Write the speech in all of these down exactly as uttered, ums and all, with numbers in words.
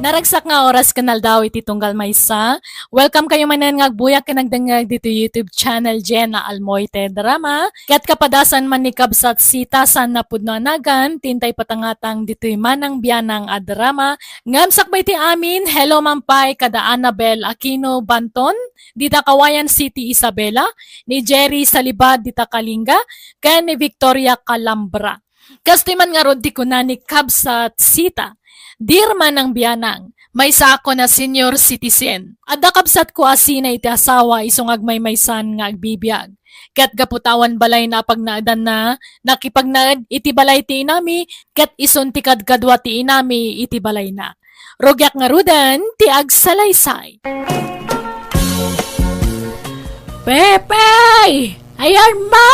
Naragsak nga oras ken aldaw iti tunggal maysa. Welcome kayo manen nga agbuyak ken agdengngeg ditoy YouTube channel Jenna Almoite Drama. Ket kapadasan man ni Kabsat Sita saan napudno a nagan, ti intay patangatang ditoy Manang Bianang a drama. Ngem sakbay ti amin, hello man pay kada Annabel Aquino Banton, dita Kawayan City, Isabela, ni Jerry Salibad dita Kalinga, ken ni Victoria Calambra. Kastoy man ngarud ti kuna ni Kabsat Sita, "Dear Manang Bianang, maysa ako nga senior citizen. Adda kabsatko a sina iti asawa isu nga agmaymaysan nga agbibiag. Ket gapu ta awan balayna a pagnaedanna, nakipagnaed iti balay ti inami, ket isun ti kadkadua ti inami iti balayna. Rugiak ngaruden ti agsalaysay." Pepe! Ayan mo!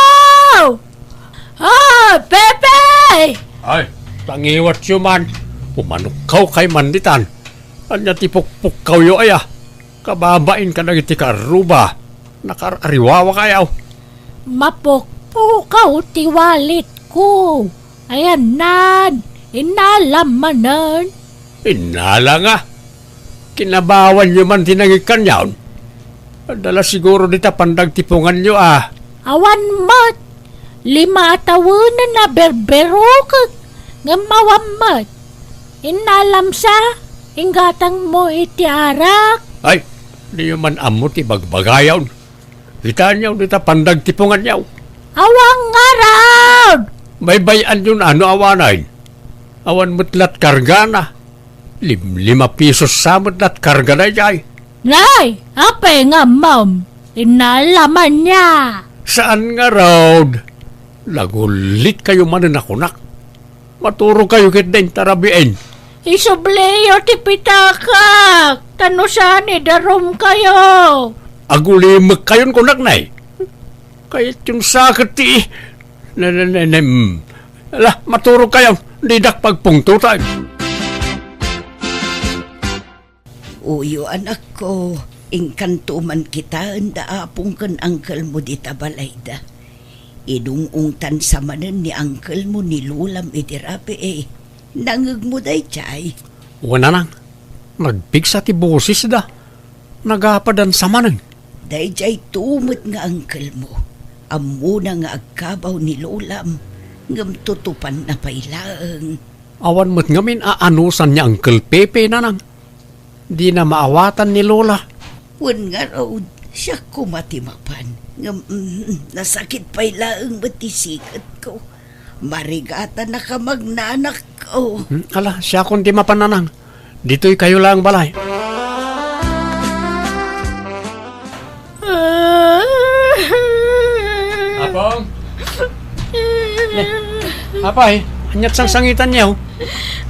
Ah, Pepe! Ay, tangiwatyo man. Umanukkaw kay man ditan. Ania ti pukpukkawyo aya? Kababain kadagiti kaarruba. Nakaar-ariwawa kayaw. Mapukpukaw ti walletko. Ayannan, innalam manen. Innala nga. Kinabawanyo man ti nangikkanyon. Adda la siguro dita pandagtipunganyo a. Awan met. Lima a tawenen a berberukek. Ngem awan met. Innalam sa, inggatangmo iti arak. Ay, diyo man ammo ti bagbagayon. Kitaenyo dita pandagtipunganyo. Awan ngarud! Baybay-anyon a no awanen. Awan met lat kargana. Limlima pisos sa met lat karga daydiay. Nay, apay nga ammom? Innalamanna. Saan ngarud? Nagullit kayo manen a kunak. Maturog kayo ket dayta rabiin. Isubliyo ti pitakak, ta no saan, idarum kayo. Agulimek kayon kunak, nay. Kayatyon sa ket ti, ne, ne, ne, ne, mm. Ala, maturog kayo, didak pagpungtotan. Uyo, anakko, inkanto man kitaen da apong ken angkelmo dita balayda. Inung-ungtan sa manen ni angkelmo ni lolam iti rabii. Nangngegmo daydiay? Wen, nanang, nagpigsa ti bosesda. Nagapadan sa manen. Daydiay to met nga angkelmo. Ammona nga agkabaw ni lolam, ngem tutupanna pay laeng. Awan met ngamin a anusan ni Uncle Pepe, nanang. Dina maawatan ni Lola. Wen ngarud, siak koma ti mapan. Ngem, mm, nasakit pay laeng met ti siketko. Marigatannaka, magnanakko. Hmm, ala, siakon ti mapan, nanang. Ditoy kayo laeng balay. Apong? Ne, apay, aniat sangsangitanyo?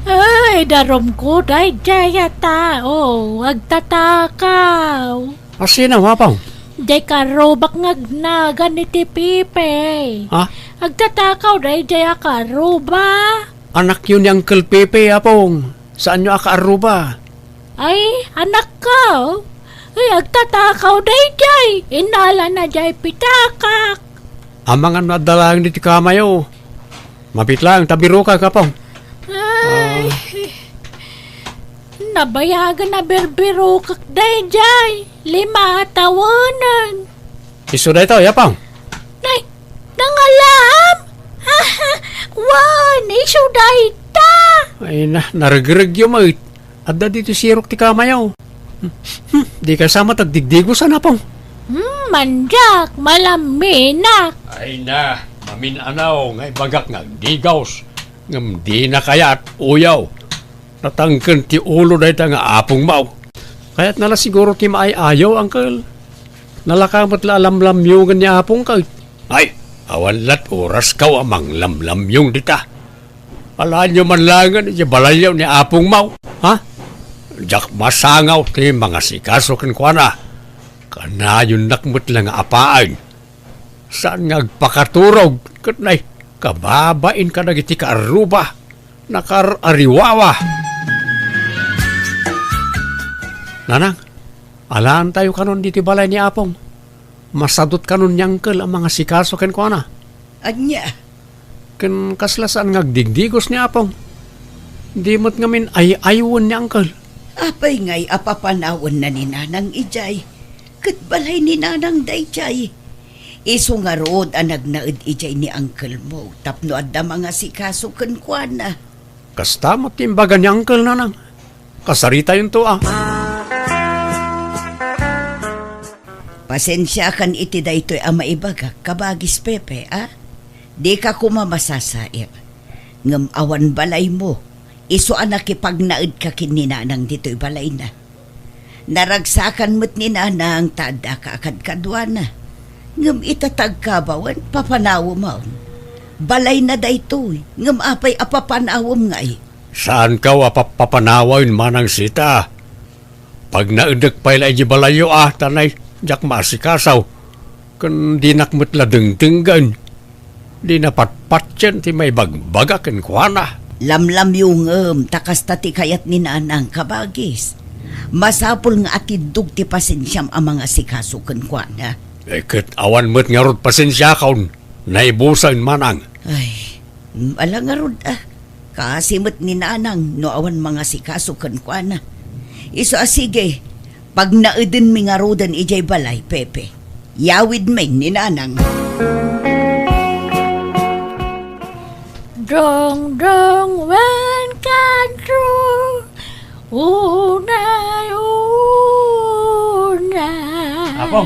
Ay, darumko daydiay a tao, agtatakaw. Asino, Apong? Diay karrubak nga agnagan iti Pepe. Ha? Agtatakaw daydiay a karruba. Anakyo ni Uncle Pepe, Apong. Saanyo a kaarruba? Ay, anakko. Ay, agtatakaw daydiay. Innalana diay pitakak. Amangan no adda laeng ditoy kamayo. Mapit laeng ta birukak, Apong. Ay. Ah. Nabayagan a birbirukak daydiay. Lima a tawenen. Isu daytoy, Apong. Nay, nangalam? Wen, isu dayta. Ay na, naregregyo met. Adda ditoy sirok ti kamayo. Hmm, hmm, dika sa met agdigdigosan, Apong. Hmm, mandiak, malaminak. Ay na, mamin-anaw nga ibagak nga agdigos. Ngem dina kayat, uyaw. Natangken ti ulo dayta nga apongmo. Kayatna la siguro ti maay-ayo, Uncle. Nalaka met la a lamlamyongen ni apongka. Ay, awan lat orasko a manglamlamyong dita. Alaenyo man laengen iti balayyo ni apongmo, ha? Diak masangaw ti mangasikaso kenkuana. Kanayonnak met la nga apaen. Saan nga agpakaturog ket nay, kababain kadagiti kaarruba, nakaar-ariwawa. Nanang, alaentayo kanon ditoy balay ni Apong. Masadut kanon ni Uncle a mangasikaso kenkuana. Ania? Ken kasla saan nga agdigdigos ni Apong. Di met ngamin ay-aywen ni Uncle. Apay ngay a papanawanna ni Nanang idiay? Ket balay ni Nanang daydiay. Isu ngarud a nagnaed idiay ni uncle mo tapno adda mangasikaso kenkuana. Kasta met ti imbaga ni uncle, Nanang. Kasaritayonto a. Pasensiakan iti daytoy a maibagak, kabagis Pepe, a? Dika koma masasair. Ngem awan balaymo, isu a nakipagnaedka ken ni Nanang ditoy balayna. Naragsakan met ni Nanang ta addaka a kadkaduana. Ngem ita ta agkabawen, papanawem. Balayna daytoy, ngem apay a papanawem ngay? Saankaw a papapanawen, Manang Sita. Pagnaedek pay la idiay balayyo a, ta nay, diak maasikaso. Ken dinak met la dengdenggen. Dina patpatien ti maibagbaga kenkuana. Lamlamyongem ta kasta ti kayat ni Nanang, kabagis. Masapul nga atiddog ti pasensiam a mangasikaso kenkuana. Eh, ket awan met ngarud pasensiakon. Naibusen, Manang. Ay, ala ngarud a. Kaasi met ni Nanang no awan mangasikaso kenkuana. Isu a sige, pagnaedenmi ngaruden idiay balay, Pepe. Yawidmi ni Nanang. Dongdong wen kanto, unay, unay. Apo,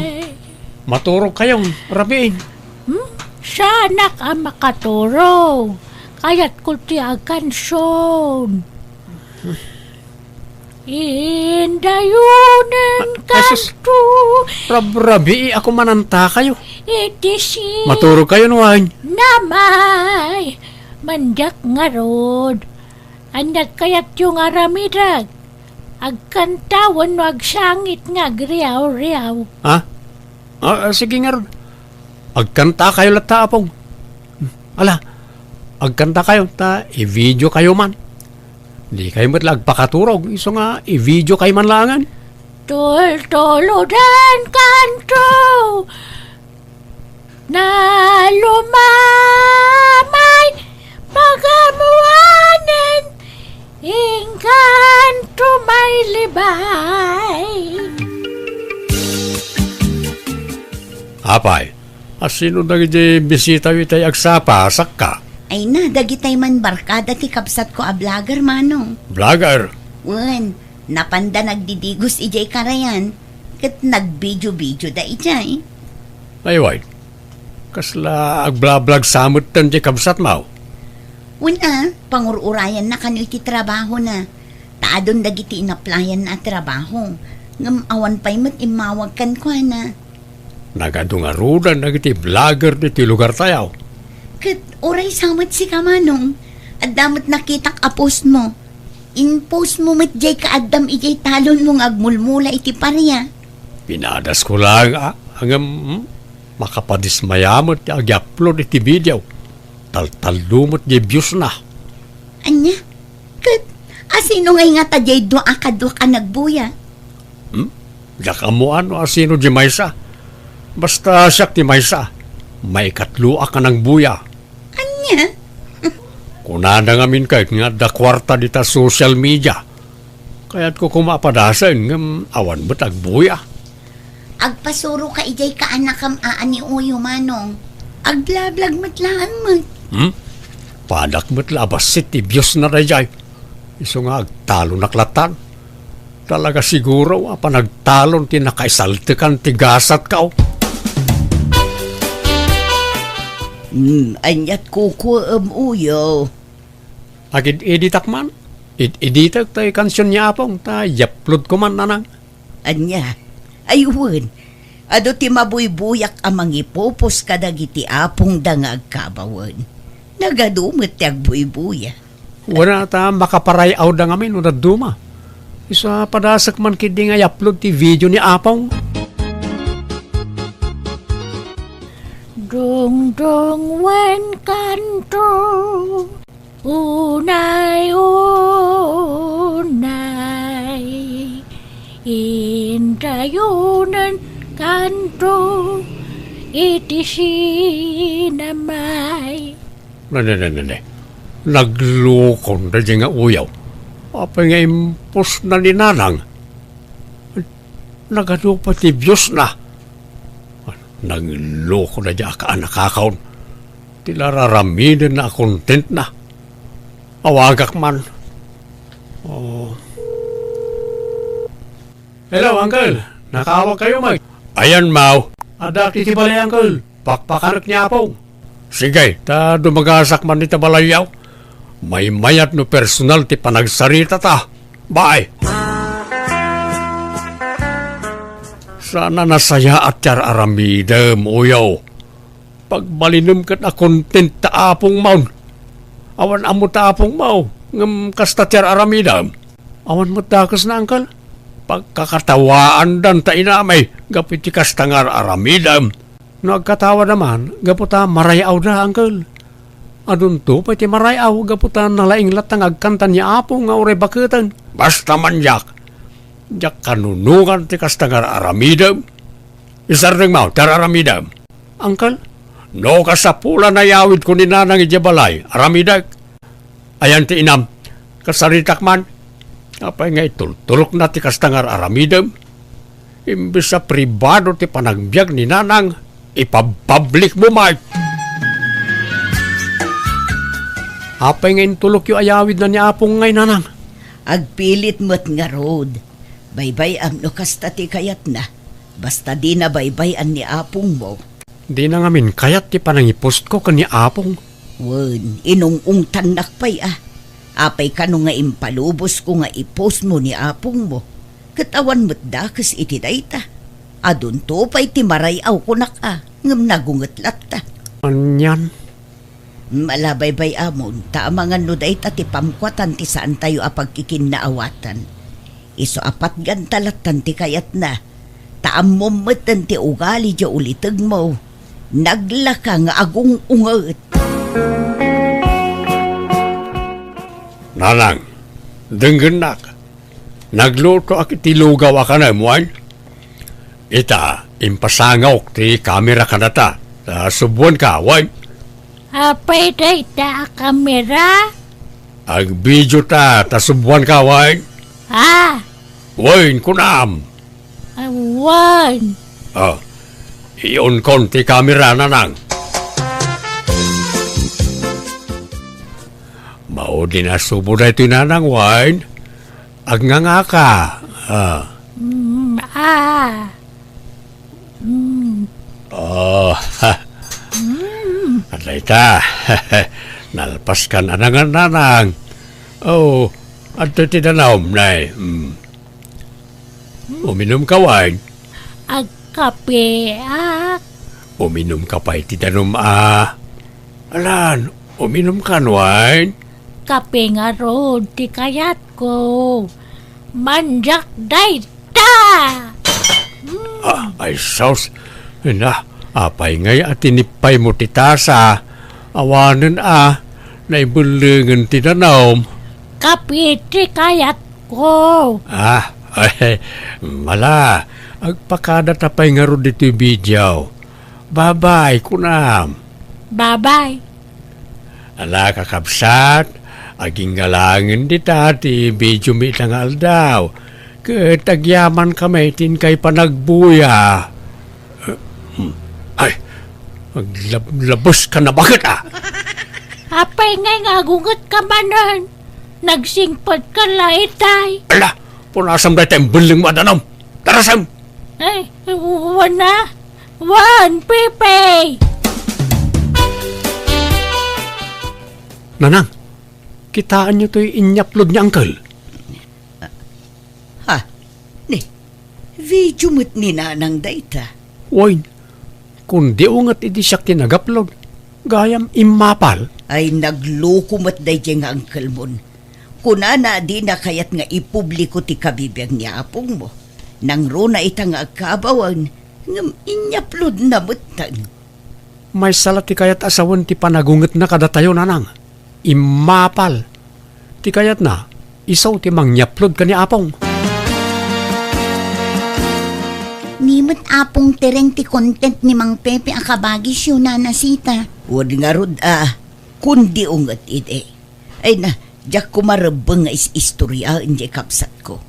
maturog kayon, rabiin. Hmm? Saanak a makaturog. Kayatko ti aganson. Indayonen. Ah, ay, sus. Kanto. Rabrabii ako mananta kayo. Iti si. Maturog kayo, nuan. Namay. Mandiak ngarud. Ania't kayatyo nga aramidek? Agkanta wenno agsangit nga agriaw-riaw? Ha? Ah, ah, sige ngarud. Agkanta kayo latta, Apong. Ala, agkanta kayo, ta i-video kayo man. Di kayo met la agpakaturog, isu nga i-video kayo man laangan. Tultuludan kanto. Nalumamay pagamuanen, inkanto may libay. Apay, asino dagiti bisitayo itay agsapa, sakka? Ay na, dagitay man barkada ti kabsatko a vlogger, Manong. Vlogger? Wen, napanda nagdidigos idiay karayan, ket nagbidio-bidioda idiay. Ay, wen. Kasla agblablag sa metten ti kabsatmo? Wen a, pangur-urayanna kano iti trabahona. Ta adun dagiti inaplayanna a trabaho. Ngem awan pay met immawag kenkuana. Nagadu ngaruden dagiti vlogger ditoy lugartayo. Ket uray sa met sika, Manong. Adda met nakitak a postmo. In-postmo met diay kaaddam idiay talonmo nga agmulmula iti paria. Pinadasko laeng a, ngem, hmm, makapadismaya met ti ag-upload iti video. Taltallo met diay viewsna. Ania? Ket asino ngay ngata diay dua a kaduak a nagbuya? Hmm? Diak ammoan no asino diay maysa. Basta siak ti maysa. Maikatloak a nagbuya. Ania? Kunada ngamin ket nga adda kuarta dita social media. Kayatko koma a padasen ngem awan met agbuya. Agpasuroka idiay kaanakam a ni Uyo, Manong. Agblablag met laeng met. Hmm? Padak met la a bassit ti viewsna daydiay. Isu nga agtalonak latan. Talaga siguro a panagtalon ti nakaisaltekan ti gasatko. Hmm, ania't kukuem, Uyo? Agid-editak man. Id-editek tay kansion ni Apong ta i-upload ko man, Nanang. Ania? Ay wen, adu ti mabuybuyak a mangipupos kadagiti apongda nga agkabawen. Nagadu met ti agbuybuya. Wen a ta makaparay-awda ngamin no dadduma. Isu a padasek man ketdi nga i-upload ti video ni Apong. Dungdung wen kanto. Unay, unay, indayonen kanto iti sinamay. Ne, ne, ne, ne, ne. Naglukon daydiay nga uyaw. Apay nga impusna ni Nanang? Nagadu pay ti biusna. Nangloko daydi a kaanakakon. Ti la raramidenna a kontentna. Awagak man. Oh. Hello, Uncle. Nakaawag kayo, Mike? Ayan, Mau. Adda iti balay, Uncle. Pakpakanek ni Apong. Sige, ta dumagasak man ita balayyo. Maymayat no personal ti panagsarita ta. Bye. Saan a nasayaat ti ar-aramidem, uyaw. Pagbalinem ket a content ta Apong Maon. Awan ammo ta Apong Mao, ngem kasta ti ar-aramidem. Awan met dakesna, Uncle. Pagkakatawaandan ta inamay gapu iti kasta nga ar-aramidem. No agkatawada man, gapu ta maray-awda, Uncle. Adunto pay ti maray-aw gapu ta nalaing latta nga agkanta ni Apong nga uray baketen. Basta man diak, diak kanunongan ti kasta nga ar-aramidem. Isardeng Mao ti ar-aramidem. Uncle? No kasapulan a iyawidko ni Nanang idiay balay, aramidek. Ayan ti inam, kasaritak man. Apay nga itultulokna ti kasta nga ar-aramidem? Imbes a pribado ti panagbiag ni Nanang, ipabpablik mo, Mike. Apay nga intulokyo a iyawidna ni Apong ngay, Nanang? Agpilit met ngarud. Baybay-am no kasta ti kayatna. Basta dina baybay-an ni Apong mo. Dina ngamin kayat ti panangipostko ken ni Apong. Wen, inung-ungtannak pay a. Apay kano nga impalubosko nga i-post mo ni Apong mo? Ket awan met dakes iti dayta. Adunto pay ti maray-aw kunak a, ngem nagunget latta. Anian? Ala, baybay-amon, ta amangan no dayta ti pamkuatan ti saantayo a pagkikinnaawatan. Isu a patganta lattan ti kayatna, ta ammom metten ti ugali diay ulitegmo. Naglaka nga agung-unget. Nanang, denggennak. Naglutoak iti lugaw a kanem, wen? Ita, impasangawk ti kamera kadata. Ta subuanka, wen? Apay dayta a kamera? Agbidio ta, ta subuanka, wen? Ah. Wen, kunam. Awan. Ah, i-onkon ti kamera, Nanang. Maudi nasubo daytoy, Nanang, wen? Agngangaka. Ah. Mm, ah. Mm. Oh, ha. Mm. Adda ita. Nalpaskan a nangan, Nanang. Oh, adtoy ti danum, nay. Mm. Uminumka, wen? Agkapeak. Uminumka pay ti danum a. Alan, uminumkan, wen? Kape ngarud ti kayatko. Mandiak dayta! Ah, ay sus. Na, apay ngay a tinipaymo ti tasa? Awanen a, naibellengen ti danum. Kape ti kayatko. Ah, ay, mala, agpakadata pay ngarud ditoy video. Babay, kunam. Babay. Ala, kakabsat, aginggalangen dita ti videomi ita nga aldaw. Ket agyamankami ti inkay panagbuya. Eh, hmm. Ay, aglab-, labes ka na, bakit, ah? Apay ngay nga agunget ka manen? Nagsingpet ka la itay. Ala, punasam dayta imbellengmo a danum. Tarasem! Ay, wana? Wan, Pepe! Nanang, kitaenyo toy inyapload ni Uncle? Ha? Ni, video met ni Nanang dayta. Wen, kundi unget idi siak ti nag-upload. Gayam immapal. Ay, nagloko met daydiay nga uncle mon. Kunana a dina kayat nga ipubliko ti kabibiag ni apongmo. Nangruna ita nga agkaabawan, ngem inyaploadna metten. Maysa la ti kayat a sawen ti panagungetna kadatayo, Nanang. Immapal. Ti kayatna, isu ti mangyapload ken ni Apong. Ni met Apong Tereng ti content ni Mang Pepe a kabagisyo, Nana Sita. Wen ngarud a, kundi unget idi. Ay na, Diak koma rebbeng nga is-istoriaen diay kabsatko,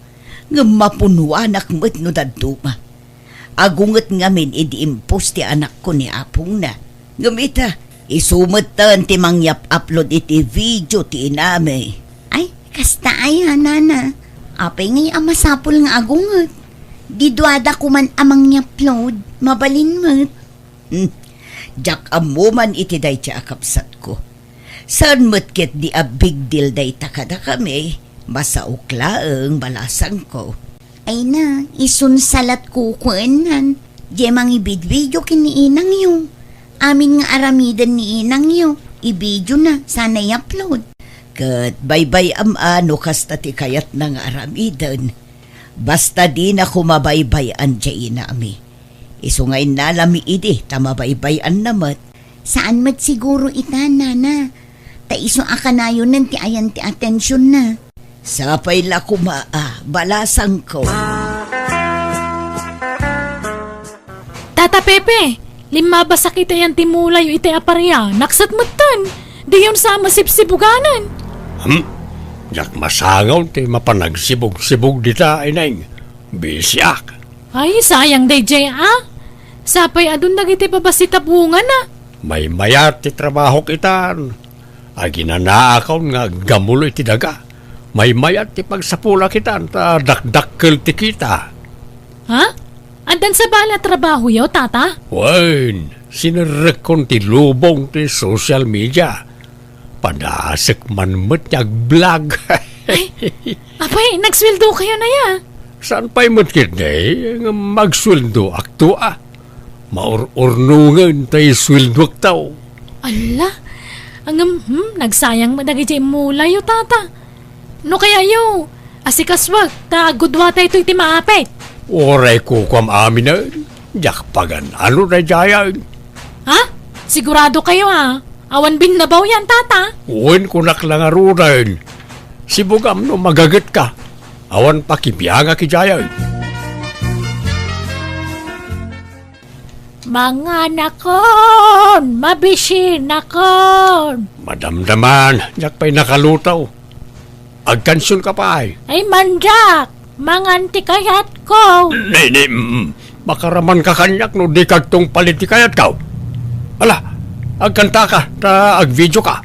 ngem mapunuanak met no dadduma. Agunget ngamin idi impos ti anakko ni apongna. Ngem ita, isu metten ti mangyap-upload iti video ti inami. Ay, kasta aya, nana. Apay ngay a masapul nga agunget? Di duada koman a mangyapload, mabalin met. Hmm, diak ammo man iti dayta a kabsatko. Saan met ketdi a big deal dayta kadakami, masaok laeng balasangko. Ay na, isun sa latko kuennan. Diay mangibidbidio ken ni inangyo. Amin nga aramiden ni inangyo, ibidiona, sana i-upload. Ket baybay-am a no kasta ti kayatna nga aramiden. Basta dina koma baybay-an diay inami. Isu nga innalami idi ta mabaybay-anna met. Saan met siguro ita, nana. Ta isu a kanayonen ti ayan ti atensionna. Sapay la koma a, balasangko. Tata Pepe, limmabasak iti ayan ti mulayo iti aparia, naksat metten. Diyon sa masibsibuganan. Hmm? Diak masangaw ti mapanagsibog-sibog dita, ineng. Bisiak. Ay, sayang daydiay a. Sapay adun dagiti babassit a bungana. Maymayat ti trabahok itan. Aginanaakon nga aggamulo iti daga. Maymayat ti pagsapulak itan ta dakdakkel ti kita. Ha? Addan sa bala trabahoyo, tata? Wen, sinerrekkon ti lubong ti social media. Padasek man met ti agblog. Ay, apay, nagsueldokayon aya? Saan pay met ketdi, ngem agsueldoakto a. Maur-urnongen ti sueldoakto. Alla, ngem, hmm, nagsayang met dagiti mulayo, tata. No kayatyo, asikasuek, ta agguduatayto iti maapit. Uray kukuam aminen, diak pagan-ano daydiayen. Ha? Siguradokayo a awan binnabawyan, tata? Wen, kunak la ngaruden. Sibugam no magagetka. Awan pakibiangak idiayen. Manganakon, mabisinakon. Madamdaman, diak pay nakaluto. Agkansionka pay. Ay, mandiak, mangan ti kayatko. Ni, ni, mm, makaramanka kaniak no dika agtungpal iti kayatko. Ala, agkantaka, ta agvideoka.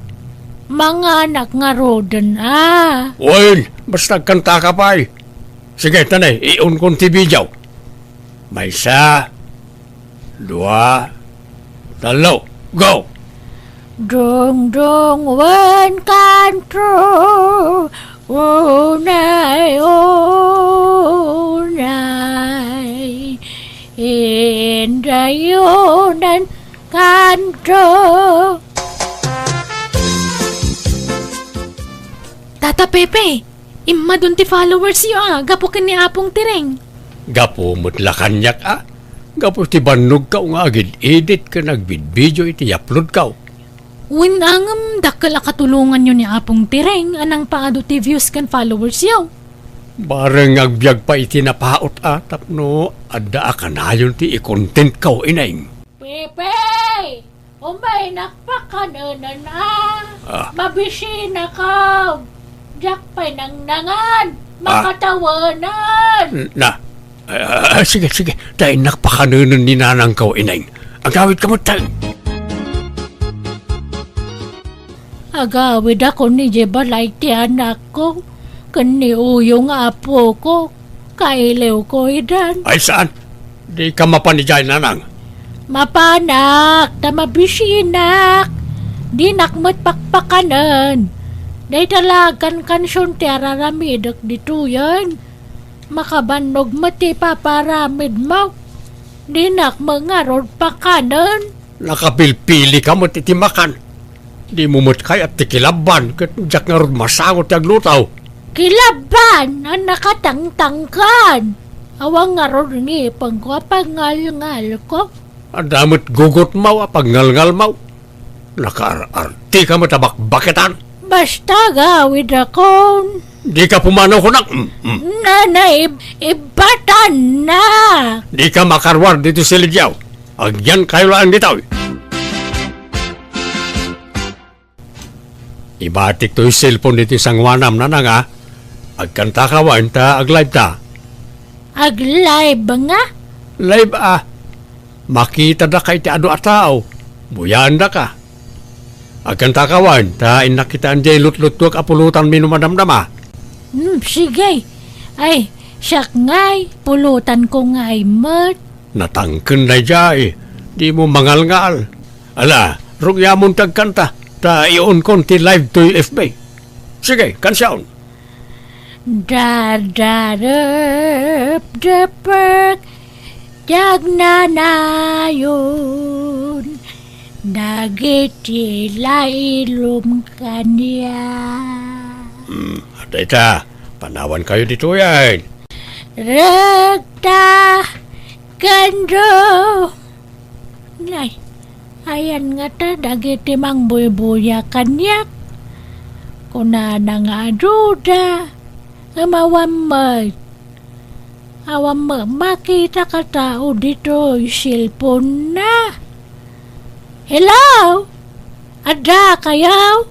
Manganak ngaruden a. Wen, basta agkantaka pay. Sige, tanay, iunkon ti video. Maysa, dua, tallo, go! Dungdung wen kanto, unay, unay, indayonan kanto. Tata Pepe, immadun ti followersyo a, gapu ken ni Apong Tireng. Gapu met la kaniak a, gapu ti bannogko nga agid-edit ken agbidbidio iti uploadko. Wen a ngem dakkel a katulonganyo ni Apong Tireng a nangpaadu ti views ken followersyo. Bareng nga agbiag pay iti napaut a tapno adda a kanayon ti i-contentko, ineng. Pepe! Umaynak pakanenen a. Ah. Mabisinakon. Diak pay nangnangan. Ah. Makatawanan. N-, na. Ah, ah, sige, sige. Ta innak pakanenen ni nanangko, ineng. Agawidka met, tay. Agawidakon idiay balay ti anakko ken ni Uyo nga apoko. Kailiwko idan. Ay, saan? Dika mapan idiay, nanang? Mapanak, ta mabisinak. Dinak met pakpakanen. Dayta la agkankansion ti araramidek ditoyen. Makabannog met ti ipaparamidmo. Dinak met ngarud pakanen. Nakapilpilika met iti makan. Dimo met kayat ti kilabban ket diak ngarud masango ti agluto. Kilabban a nakatangtangkan. Awan ngarud ngipengko a pagngalngalko. Adda met gugotmaw a pagngalngalmaw. Nakaar-artika met a bakbaketan. Basta agawidakon. Dika pumanaw kunak. Mm, mm. Nana, ib-, ibbatanna. Dika makaruar ditoy siligyo. Agyankayo laeng ditoy. Ibatik toy cellphone iti sangoanam, nanang, a. Agkantaka wen ta aglive ta. Aglive nga? Live, a. Makitadaka iti adu a tao. Buyaendaka. Agkantaka wen ta innak kitaen diay lutluttuek a pulotanmi no madamdama. Hmm, sige. Ay, siak ngay, pulotanko ngay met. Natangken daydiay. Dimo mangalngal. Ala, rugiamon ti agkanta, ta iunkon ti live toy F B. Sige, kansiaon. Dadarepdepek ti agnanayon dagiti lailom kaniak. Hmm, dayta, panawankayo ditoyen. Rekta, kendo. Nay, ayan ngata dagiti mangbuybuya kaniak. Kunana nga aduda, ngem awan met. Awan met makita a tao ditoy cellphone-na. Hello? Adda kayo?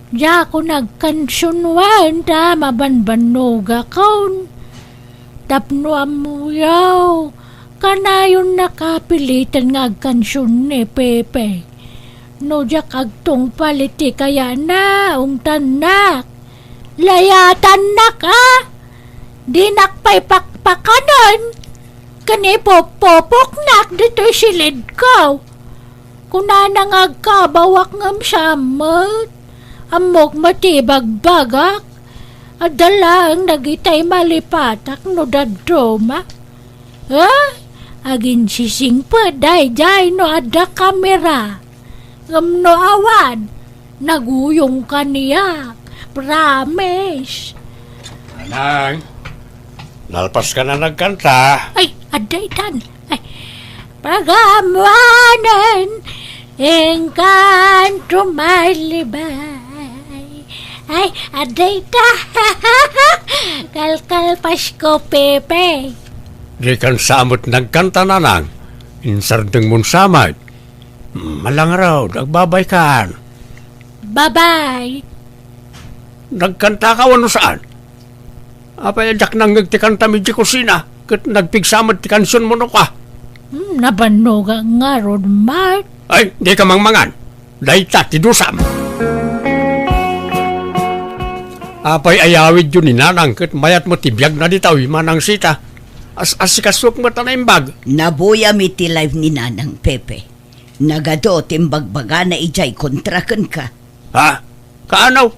Diakon agkansion wen ta mabanbannogakon. Tapno ammoyo, kanayon nakapilitan nga agkansion ni Pepe. No diak agtungpal iti kayana, ungtannak. Layatannak, a? Dinak pay pakpakanen. Ken ipupupoknak ditoy silidko. Kunana nga agkabawak ngem saan met. Ammok met ti ibagbagak. Adda laeng dagitay malipatak no dadduma. Ay, aginsisingpet daydiay no adda kamera. Ngem no awan, naguyong kaniak. Promise. Nanang, nalpas ka na nagkanta. Ay, adda itan. Ay, pagamuanen, engkanto malibay. Ay, adda ita. Kalkalpasko, Pepe. Di kan sa met nagkanta, nanang. Insardeng mon sa met. Malangrod, agbabay kan. Babay. Nagkanta ka wenno saan? Apay a diak nangngeg ti kantam idiay kusina, ket nagpigsa met ti kansion mo no ka? Hmm, nabannogak ngarud, Mark. Ay, di ka mangmangan. Dayta ti dusam. Apay a yawidyo ni Nanang ket mayat met ti biagna ditoy, Manang Sita. As-asikasuek met a naimbag. Nabuyam iti live ni Nanang, Pepe. Nagadu ti imbagbagana idiay kontra kenka. Ha? Kaanaw?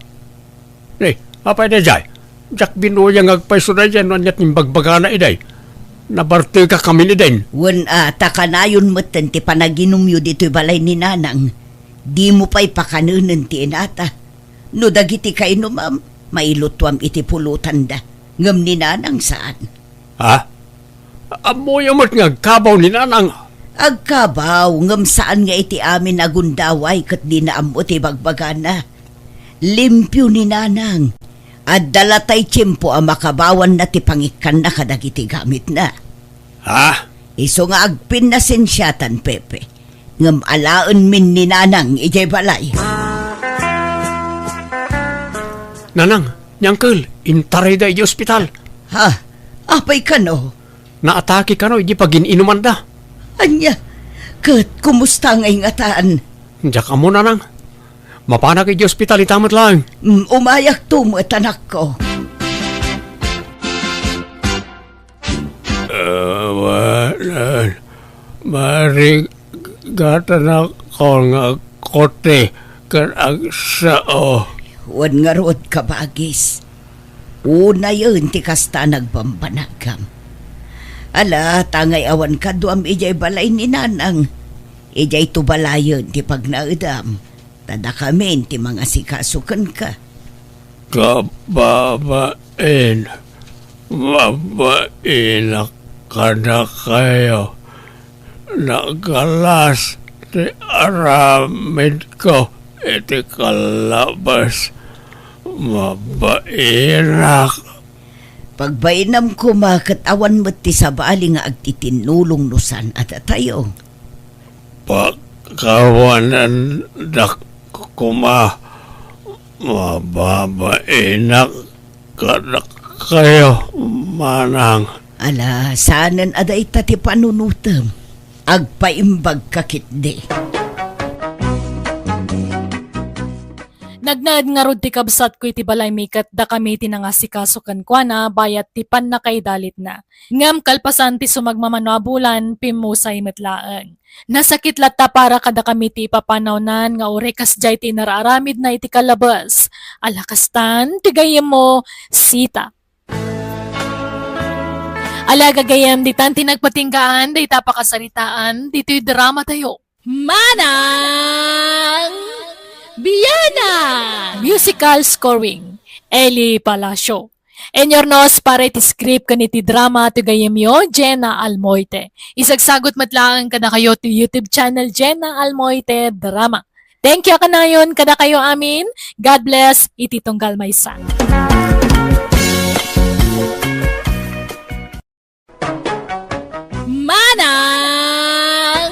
Ni, apay daydiay? Diak binuya nga agpayso daydiay no ania ti imbagbagana idiay. Nabartekakamin idin. Wen a, ta kanayon metten ti panaginumyo ditoy balay ni Nanang. Dimo pay pakanenen ti inata. No dagiti kainumam, mailutuam iti pulotanda. Ngem ni Nanang saan. Ha? Ammoyo met nga agkabaw ni Nanang. Agkabaw, ngem saan nga iti amin a gundaway ket dina ammo ti bagbagana. Limpio ni Nanang. Adda latay tiempo a makabawanna ti pangikkanna kadagiti gamitna. Ha? Isu nga agpinnasensiatan, Pepe. Ngem alaenmin ni Nanang idiay balay. Nanang, ni Uncle, intarayda idiay ospital. Ha? Apay kano? Naatake kano idiay pagin-inumanda. Ania? Ket kumusta ngay ngatan? Diak ammo, Nanang. Mapanak idiay ospital ita met laeng. Mm, umayakto met, anakko. Awanan, marigatanakon nga agkuti ken agsao. Wen ngarud, kabagis. Unayen ti kasta nagbambanagam. Ala, ta ngay awan kaduam idiay balay ni Nanang. Idiay to balayen ti pagnaedam. Ta dakamin ti mangasikaso kenka. Kababain, mabainak kadakayo. Nagalas ti aramidko iti kallabas. Mabainak. Pagbainam koma ket awan met ti sabali nga agtitinnulong no saan a datayo. Pakawanandak koma, Mababainak kadakayo, manang. Ala, saanen a dayta ti panunotem. Agpaimbagka ketdi. Nagnaed ngarud ti kabsatko iti balaymi ket dakami ti nangasikaso kenkuana bayat ti pannakaidalitna. Ngem kalpasan ti sumagmamano a bulan, pimmusay met laeng. Nasakit latta para kadakami ti ipapanawnan nga uray kasdiay ti inararamidna iti kalabes. Ala kastan, ti gayyemmo, Sita. Ala gagayyem, ditan ti nagpatinggaan dayta pakasaritaan ditoy dramatayo. Manang Bianang! Musical scoring, Eli Palacio. Inurnos para iti script ken iti drama ti gayyemyo, Jenna Almoite. Isagsagut met laeng kadakayo ti YouTube channel, Jenna Almoite Drama. Thank you a kanayon kadakayo amin. God bless iti tunggal maysa. Manang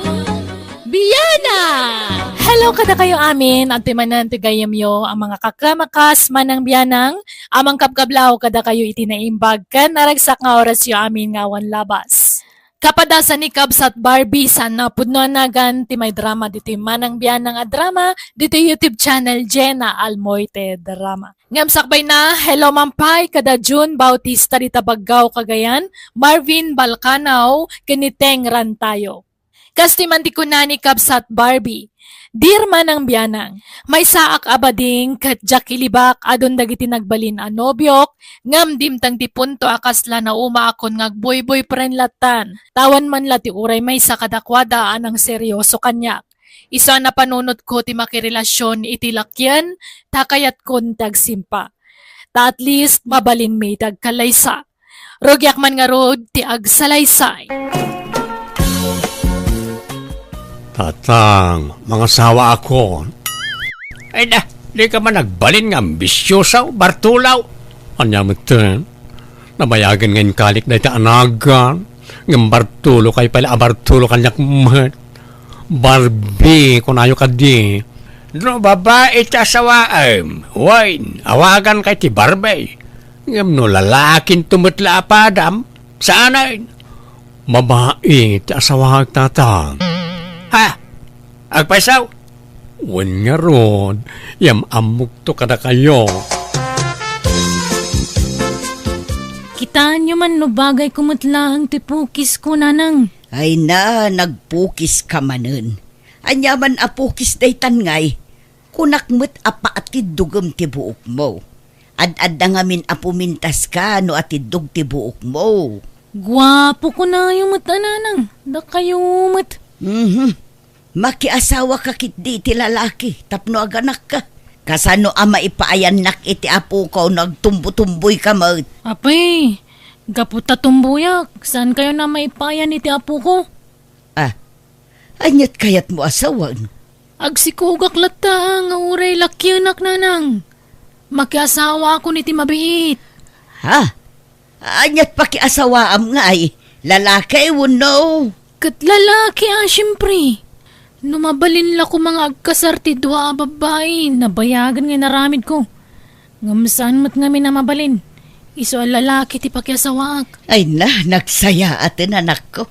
Bianang! Hello kadakayo amin, adtoy manen ti gayyemyo a mga kakamakas, Manang Bianang, a mangkabkablaw kadakayo iti naimbag ken naragsak nga orasyo amin nga awan labas. Kapadasan ni Kabsat Barbie, saan a pudno a nagan ti maidrama ditoy Manang Bianang a drama ditoy YouTube channel, Jenna Almoite Drama. Ngem sakbayna, hello man pay kada June Bautista dita Baggao, Cagayan, Marvin Balcanao, ken ni Teng Rantayo. Kas ti man ti kuna ni Kabsat Barbie, Dear Manang Bianang, maysaak a bading ket diak ilibak adun dagiti nagbalin a nobiok, ngem dimteng ti punto a kasla naumaakon nga agboy-boyfriend lattan, ta awan man la ti uray maysa kadakuada a nangseryoso kaniak. Isu a napanunotko ti makirelasion iti lakien, ta kayatkon ti agsimpa. Ta at least, mabalinmi ti agkalaysa. Rugiak man ngarud ti agsalaysay. Tatang, mangasawaakon. Ay da, di ka man nagbalin nga ambisyosa, bartulaw. Ania metten? Nabayagen nga inkalik dayta a nagan, ngem bartulo kay pala a bartulo kaniak met. Barbie, kunayo kadi. No babai ti asawaem, wen, awagan kay ti Barbie. Ngem no lalakinto met la a padam, saanen. Babai ti asawaek, tatang. Ha? Agpayso? Wen ngarud, yam-ammokto kadakayo. Kitaenyo man no bagayko met laeng ti pukisko, nanang. Ay na, nagpukiska manen. Ania man a pukis daytan ngay? Kunak met a paatiddogem ti buokmo. Ad-adda ngamin a pumintaska no atiddog ti buokmo. Guapo kunayo met a nanang, dakayo met. Mhm. Makiasawaka ketdi iti lalaki tapno aganakka. Kasano a maipaayannak iti apoko no agtumbotumboyka met? Apay, gapu ta tumboyak, saankayon a maipaayan iti apoko? Ah, aniat kayatmo a sawen? Agsikogak latta nga uray lakienak, nanang. Makiasawaakon iti mabiit. Ha? Aniat pakiasawaam ngay? Lalaki wenno? Ket lalaki a, siempre. No mabalin la koma nga agkasar ti dua a babbai, nabayagen nga inaramidko. Ngem saan met ngamin a mabalin. Isu a lalaki ti pakiasawaak. Ay na, nagsayaaten, anakko.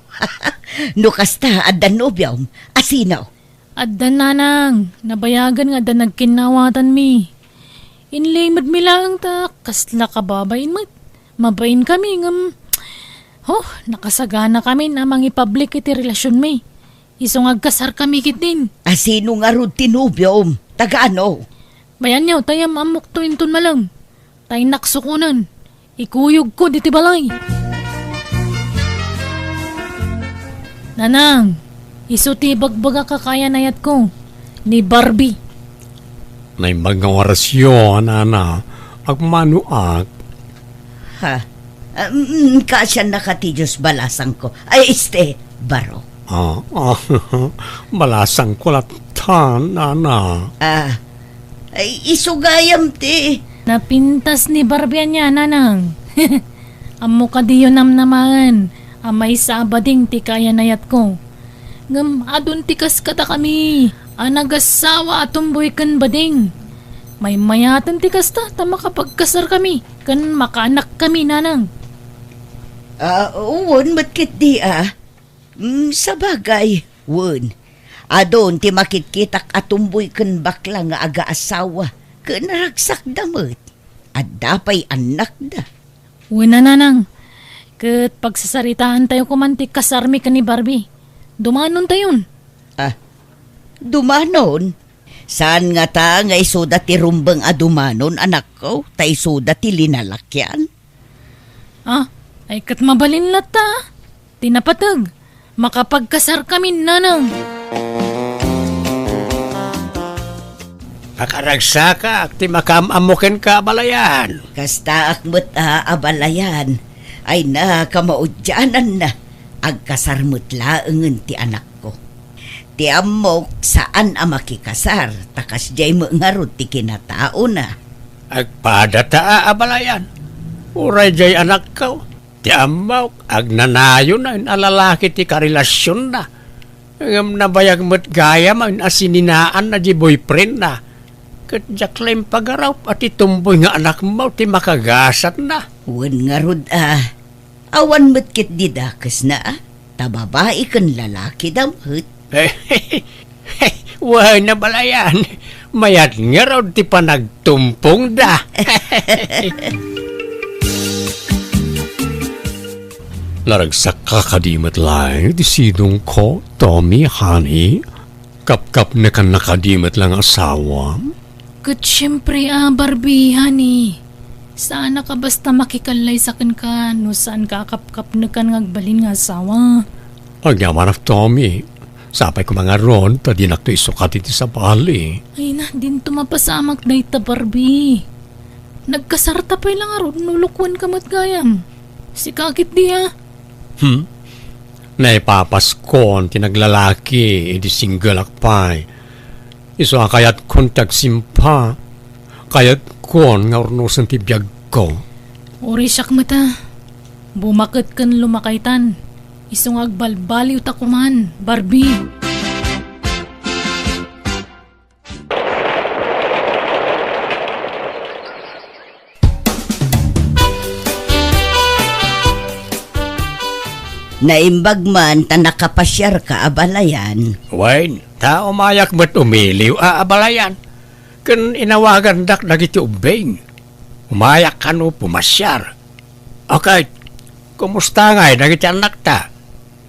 No kasta, adda nobiom? A sino? Adda, nanang, nabayagen nga adda nagkinnawatanmi. Inlimedmi laeng ta kasla kababain met. Mabainkami ngem, oh, nakasaganakamin a mangipablik iti relasionmi. Isu nga agkasarkami ketdin. A sino ngarud ti nobiom? Taga ano? Bayanyo, ta yam-ammokto inton malem. Ta innak sukonen. Ikuyogko diti balay. Nanang, isu ti ibagbagak a kaayan-ayatko, ni Barbie. Naimbag nga orasyo, nana. Agmanoak. Ha? Ah, mm, kaasiannaka ti Dios, balasangko. Ay, este, baro. Ah, ah, balasangko latta, nana. Ah, ay, isu gayam ti. Napintas ni Barbie ania, nanang. Ammo kadiyo namnamaen a maysa a bading ti kaayan-ayatko. Ngem adun ti kas kadakami a nagassawa a tumboy ken bading. Maymayaten ti kasta ta makapagkasarkami ken makaanakkami, nanang. Ah, wen met ketdi a. Mm, sabagay, wen. Adun ti makitkitak a tumboy ken bakla nga agaasawa, ken ragsakda met. Adda pay annakda. Wen a, nanang. Ket pagsasaritaantayo koman ti kasarmi ken ni Barbie. Dumanontayon. Ah, dumanon? Saan ngata nga isuda ti rumbeng a dumanon, anakko, ta isuda ti linalakian? Ah, ay ket mabalin latta. Ti napateg, makapagkasarkami, nanang. Pakaragsakak ti makaam-ammo kenka, abalayan. Kastaak met a, abalayan. Ay na, kamaudiananna. Agkasar met laengen ti anakko. Ti ammok, saan a makikasar, ta kasdiay met ngarud ti kinataona. Agpadata a, abalayan. Uray diay anakko. Ti ammok, agnanayon a lalaki ti karelasionna. Ngem nabayag met gayam a sininaanna diay boyfriendna. Ket diak la impagarup a ti tumboy nga anakmo ti makagasatna. Wen ngarud a, awan met ketdi dakesna a, ta babai ken lalakida met. Wen, abalayan, mayat ngarud ti panagtumpongda. Naragsakka kadi met laeng ti sidongko, Tommy, honey? Kapkapnekanna kadi met la nga asawa? Ket siempre a, Barbie, honey. Saanak a basta makikallaysa kenka no saanka a kapkapnekan nga agbalin nga asawa. Agyamanak, Tommy. Sapay koma ngarud ta dinakto isukat iti sabali. Ay na, dinto mapasamak dayta, Barbie. Nagkasarta pay la ngarud no lukuenka met gayam. Sika ketdi a. Hmm? Naipapaskon ti naglalaki idi singleak pay. Isu a kayatkon ti agsimpa. Kayatkon nga urnosen ti biagko. Uray siak met a. Bumaket ken lumakaytan. Isu nga agbalbaliwta koman, Barbie. Naimbag man ta nakapasiarka, abalayan. Wen, ta umayak met umiliw a, abalayan. Ken inawagandak dagiti ubbing. Umayak kano pumasiar. Okay, kumusta ngay dagiti annakta?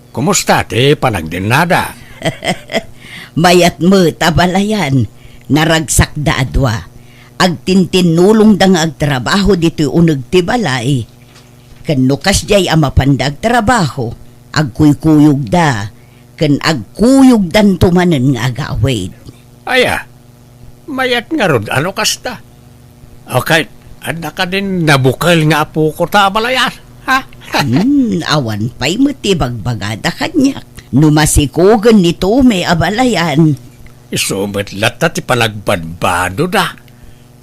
Kumusta ti panagdennada? Mayat met, abalayan. Naragsakda a dua. Agtintinnulongda nga agtrabaho ditoy uneg ti balay. Ken no kasdiay a mapanda agtrabaho, agkuykuyogda, ken agkuyogdanto manen nga agawid. Aya, mayat ngarud a no kasta. O ket, adda kadin nabukel nga apoko ta, abalayan, ha? Hmm, awan pay met ti ibagbagada kaniak. No masikogen ni Tommy, abalayan. Isu met latta ti panagbanbadoda.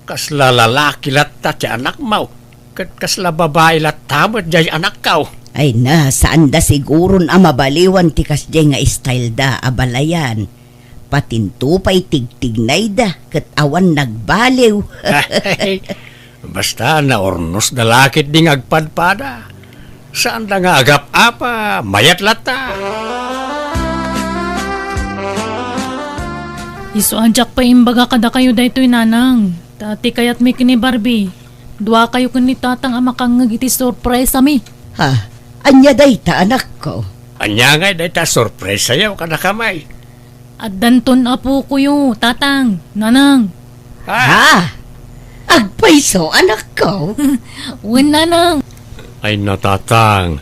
Kasla lalaki latta ti anakmo, ket kasla babai latta met diay anakko. Ay na, saanda siguron a mabaliwan ti kasdiay nga styleda, abalayan. Patinto pay tigtignayda ket awan nagbaliw. Basta naurnosda la ketdi nga agpadpada. Saanda nga agap-apa, mayat latta. Isu a diak pay imbaga kadakayo daytoy, nanang. Ta ti kayatmi ken ni Barbie, duakayo ken ni tatang a makangngeg iti surpresami. Ha? Ania dayta, anakko? Ania ngay dayta a surpresayo kadakami? Addanton apokoyo, tatang, nanang. Ha? Agpayso, anakko? Wen, nanang. Ay na, tatang,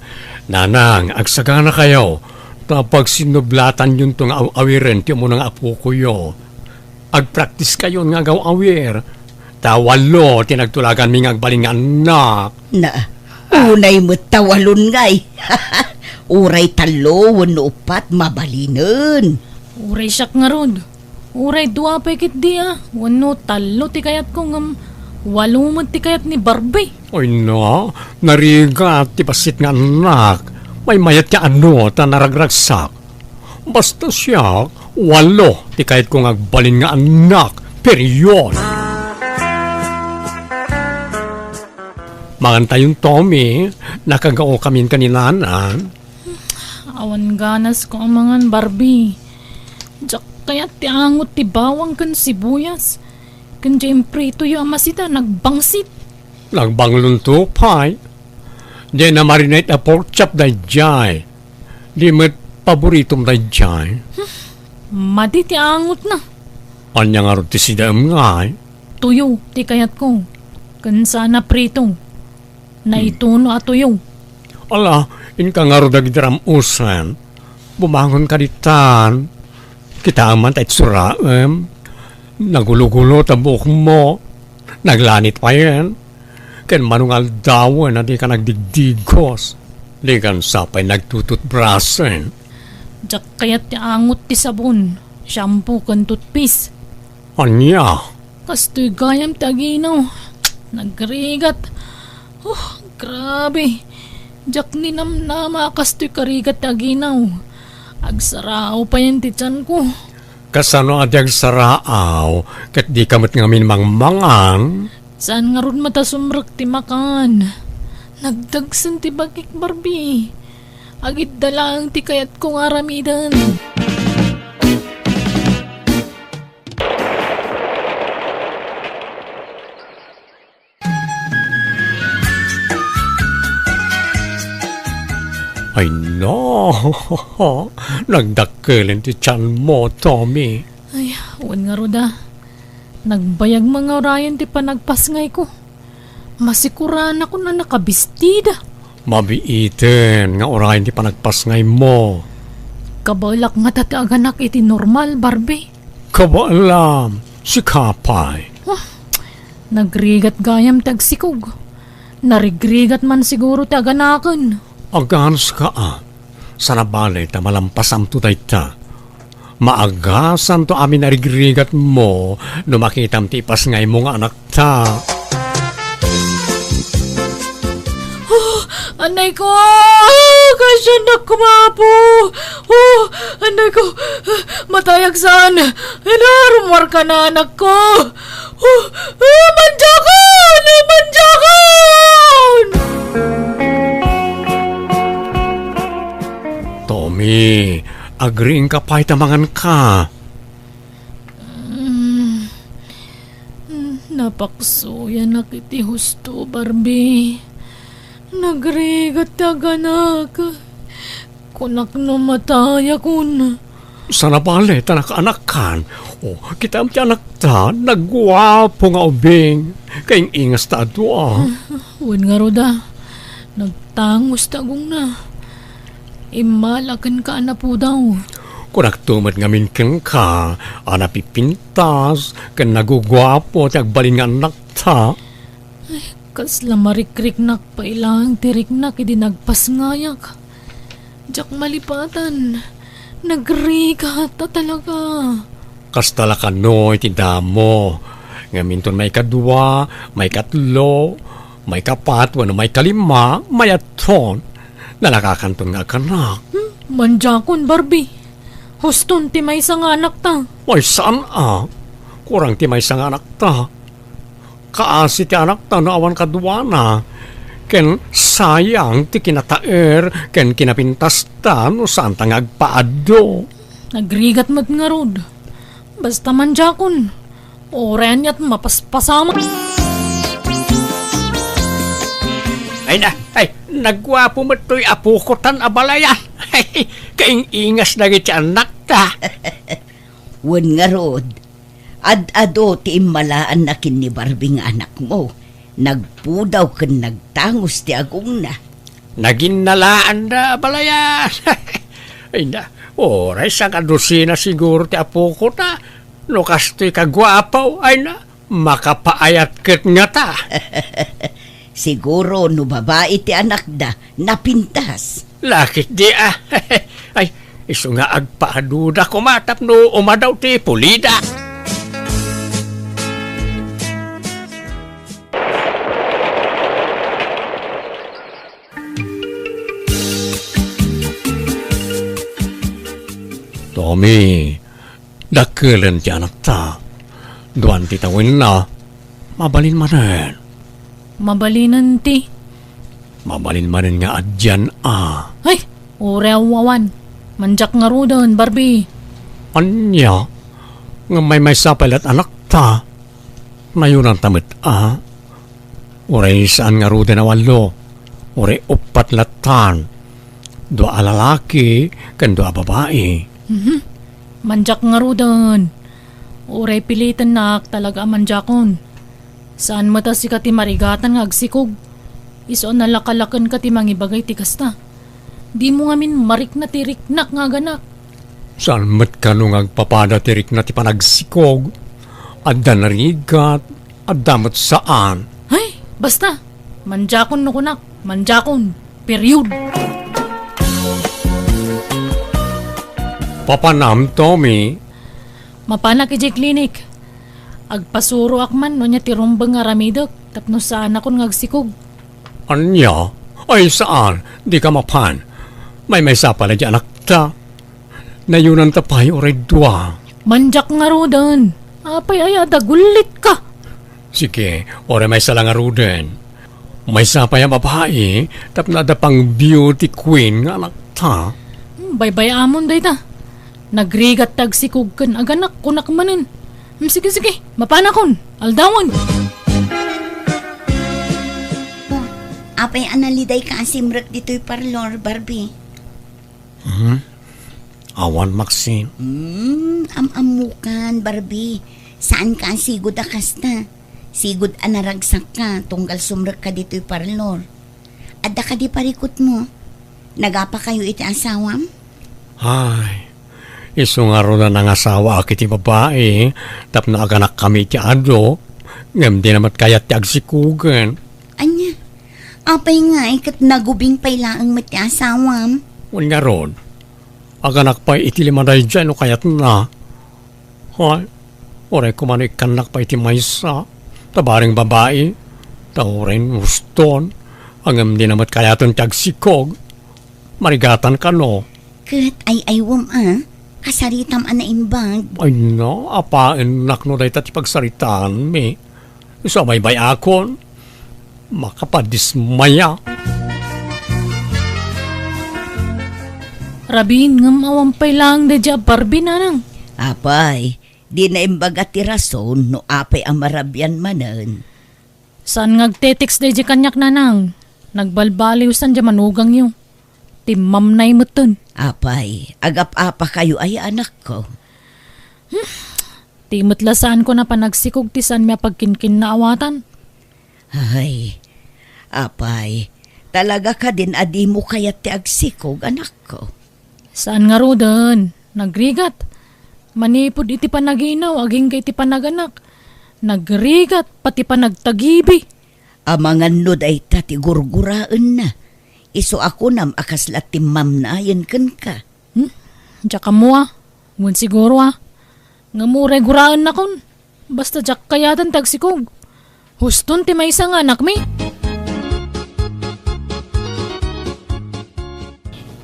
nanang, agsaganakayo, ta pagsinnublatanyonto nga aw-awiren ti umuna nga apokoyo. Agpraktiskayon nga agaw-awir. Ta walo ti nagtulaganmi nga agbalin nga annak. Na, unay met ta walon ngay. Uray tallo wenno uppat, mabalinen. Uray siak ngarud. Uray dua pay ketdi a wenno tallo ti kayatko ngem walo met ti kayat ni Barbie. Ay na, narigat ti bassit nga annak. Maymayat nga ania ta naragragsak. Basta siak, walo ti kayatko nga agbalin nga annak. Period. Mangantayon, Tommy. Nakagaokamin kaninanan. Awan ganasko a mangan, Barbie. Diak kayat ti angot ti bawang ken sibuyas. Ken diay impritoyo a masida, nagbangsit. Nagbanglonto pay. Diay na-marinate a pork chop daydiay. Di met paboritom daydiay. Madi ti angotna. Ania ngarud ti sidaem ngay? Tuyo ti kayatko. Ken saan a prito. Naituno a tuyo. Ala, inka ngarud dagiti ram-usen. Bumangonka ditan. Kitaem man ta itsuraem. Nagulogulo ta buokmo. Naglanit payen. Ken mano nga aldawen a dika nagdigdigos. Dikan sa pay nagtututbrasen. Diak kayat ti angot ti sabon, shampoo ken toothpaste. Ania? Kastoy gayam ti aginaw. Nagrigat. Oh, grabe. Diak ninamnama a kastoy karigat ti aginaw. Agsaraaw payen ti tianko. Kasano a di agsaraaw ket dika met ngamin mangmangan? Saan ngarud met a sumrek ti makan. Nagdagsen ti bagik, Barbie. Agidda laeng ti kayatko nga aramiden. Ay, no. Nagdakkelen ti tianmo, Tommy. Ay, wen ngarud a. Nagbayag nga urayen ti panagpasngayko. Masikuranakon a nakabistida. Mabiiten nga urayen ti panagpasngaymo. Kabaelak ngata ti aganak iti normal, Barbie. Kabaelam, sika pay. Ah, nagrigat gayam ti agsikog. Narigrigat man siguro ti aganaken. Aganska a. Saan a bale ta malampasamto dayta. Maagasanto amin a rigrigatmo no makitam ti ipasngaymo nga anakta. Oh, anay ko! Kasiannak kumapo! Oh, anay ko! Matayak saan! Inarumar ka na, anak ko! Oh, oh, manjakon! Manjakon! Tommy, agriingka pay ta manganka. Mm. Napaksuyanak iti husto, Barbie. Nagrigat ti aganak. Kunak no matayakon. Saan a bale ta nakaanakkan. O, kitaem ti anakta, nagguapo nga ubing. Kaing-ingas ta a dua. Wen ngarud a, nagtangos ti agongna. Immala kenka a napudaw. Kunakto met ngamin kenka a napipintas ken naguguapo ti agbalin nga annakta. Ay, kasla marikriknak pay laeng ti riknak idi nagpasngayak. Diak malipatan. Nagrigat a talaga. Kasta la kano iti damo. Ngem inton maikadua, maikatlo, maikapat, wenno maikalima, mayatton. Nalakakanton nga agkanak. Hmm, manjakon, Barbie. Huston ti maysa nga anakta. Ay, saan a? Kurang ti maysa nga anakta. Kaasi ti anakta no awan kaduana. Ken sayang ti kinataer ken kinapintasta no saanta nga agpaaddo. Nagrigat met ngarud. Basta manjakon. Uray aniat mapaspasamak. Ay na, ay, nagguapo met toy apokotan a balayan. Kaing-ingas dagiti annakta. Wen ngarud, ad-adu ti immalaanna ken ni Barbie nga anakmo. Nagpudaw ken nagtangos ti agongna. Naginnalaanda a balayan. Ay na, uray sangadusina siguro ti apokota. No kastoy kaguapo, ay na, makapaayat ket ngata. Siguro no babai ti anakda, napintas. Lakit di a. Ay, isu nga agpaaduda koma tapno umadaw ti pulida. Tommy, dakkelen ti anakta. Duan ti tawenna. Mabalin manen. Mabalinen ti. Mabalin manen nga adda a. Ay, uray awan. Mandiak ngaruden, Barbie. Ania? Ngem maymaysa pay la't anakta. Nayunanta met a. Uray saan ngaruden a wallo. Uray uppat lattan. Dua a lalaki ken dua a babai. Mhm. Mandiak ngaruden. Uray pilitennak talaga a mandiakon. Saan met a sika ti marigatan nga agsikog. Isu a nalakalakenka ti mangibagay ti kasta. Dimo ngamin marikna ti riknak nga aganak. Saan met kano nga agpapada ti rikna ti panagsikog? Adda narigat, adda met saan. Ay, basta! Mandiakon no kunak, mandiakon. Period. Papanam, Tommy? Mapanak idiay klinik. Agpasuroak man no ania ti rumbeng nga aramidek tapno saanakon nga agsikog. Ania? Ay, saan? Dika mapan. Maymaysa pay la't anakta. Nayunanta pay uray dua. Mandiak ngaruden. Apay aya a dagullitka? Sige, uray maysa la ngaruden. Maysa pay a babai, tapno adda pang beauty queen nga anakta. Hmm, baybay-amon dayta. Nagrigat ti agsikog ken aganak, kunak manen. Hmm, sige, sige, mapanakon, aldawen. Oh, apay a nalidayka a simrek ditoy parlor, Barbie? Hmm? Awan, Maxine. Hmm, am-ammokan, Barbie. Saanka a sigud a kasta. Sigud a naragsakka, tunggal sumrekka ditoy parlor. Adda kadi parikutmo? Nagapakayo iti asawam? Ay, isu ngarud a nangasawaak iti babai, tapno aganakkami iti adu, ngem dina met kayat ti agsikogen. Ania? Apay ngay ket nagubing pay laeng met ti asawam? Wen ngarud, aganak pay iti lima daydiay no kayatna. Hay, uray koma no ikkannak pay iti maysa, ta bareng babai, ta uray uston, ngem dina met kayaten ti agsikog. Marigatan kano? Ket ay-aywem a, kasaritam a naimbag. Ay na, apaennak no dayta ti pagsaritaanmi. Isu a baybay-akon, makapadismaya. Rabin, ngem awan pay laeng daydiay a Barbie, nanang. Apay, di naimbaga ti rason no apay a marabian manen. Saan nga agte-text daydiay kaniak, nanang. Nagbalbaliwsan diay manugangyo. Timmamnay metten. Apay, agap-apakayo aya, anakko? Hmm, ti met la saanko a panagsikog ti saanmi a pagkinkinnaawatan. Ay, apay, talaga kadin a dimo kayat ti agsikog, anakko? Saan ngaruden, nagrigat. Manipud iti panaginaw, agingga iti panaganak. Nagrigat, pati panagtagibi. Amangan no dayta ti gurguraenna. Isu a kunam a kasla timmamnayen kenka. Hmm? Diak ammo a. Wen siguro a. Ngem uray guraennakon. Basta diak kayaten ti agsikog. Huston ti maysa nga anakmi.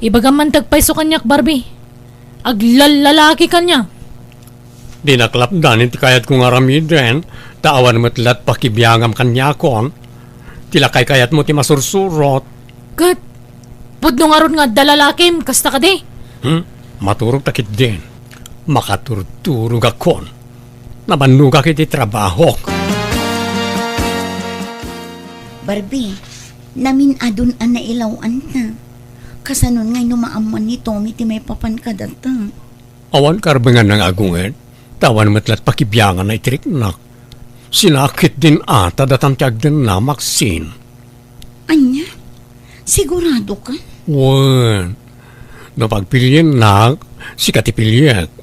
Ibagam man ti agpayso kaniak, Barbie. Aglallalaki kaniak. Dinak lapdan iti kayatko nga aramiden, ta awan met la't pakibiangam kaniakon. Ti lakay kayatmo ti masursurot. Ket, pudno ngarud nga adda lalakim, kasta kadi? Hmm? Maturogta ketdin. Makaturturogakon. Nabannogak iti trabahok. Barbie, namin-adon a nailaw-anta. Kasanon ngay no maammuan ni Tommy ti maipapan kadata? Awan karbenganna nga agunged, ta awan met la't pakibianganna iti riknak. Sinakit din a ta datan ti agdenna, Maxine. Ania? Sigurado ka? Wen, no pagpiliennak, sika ti piliek,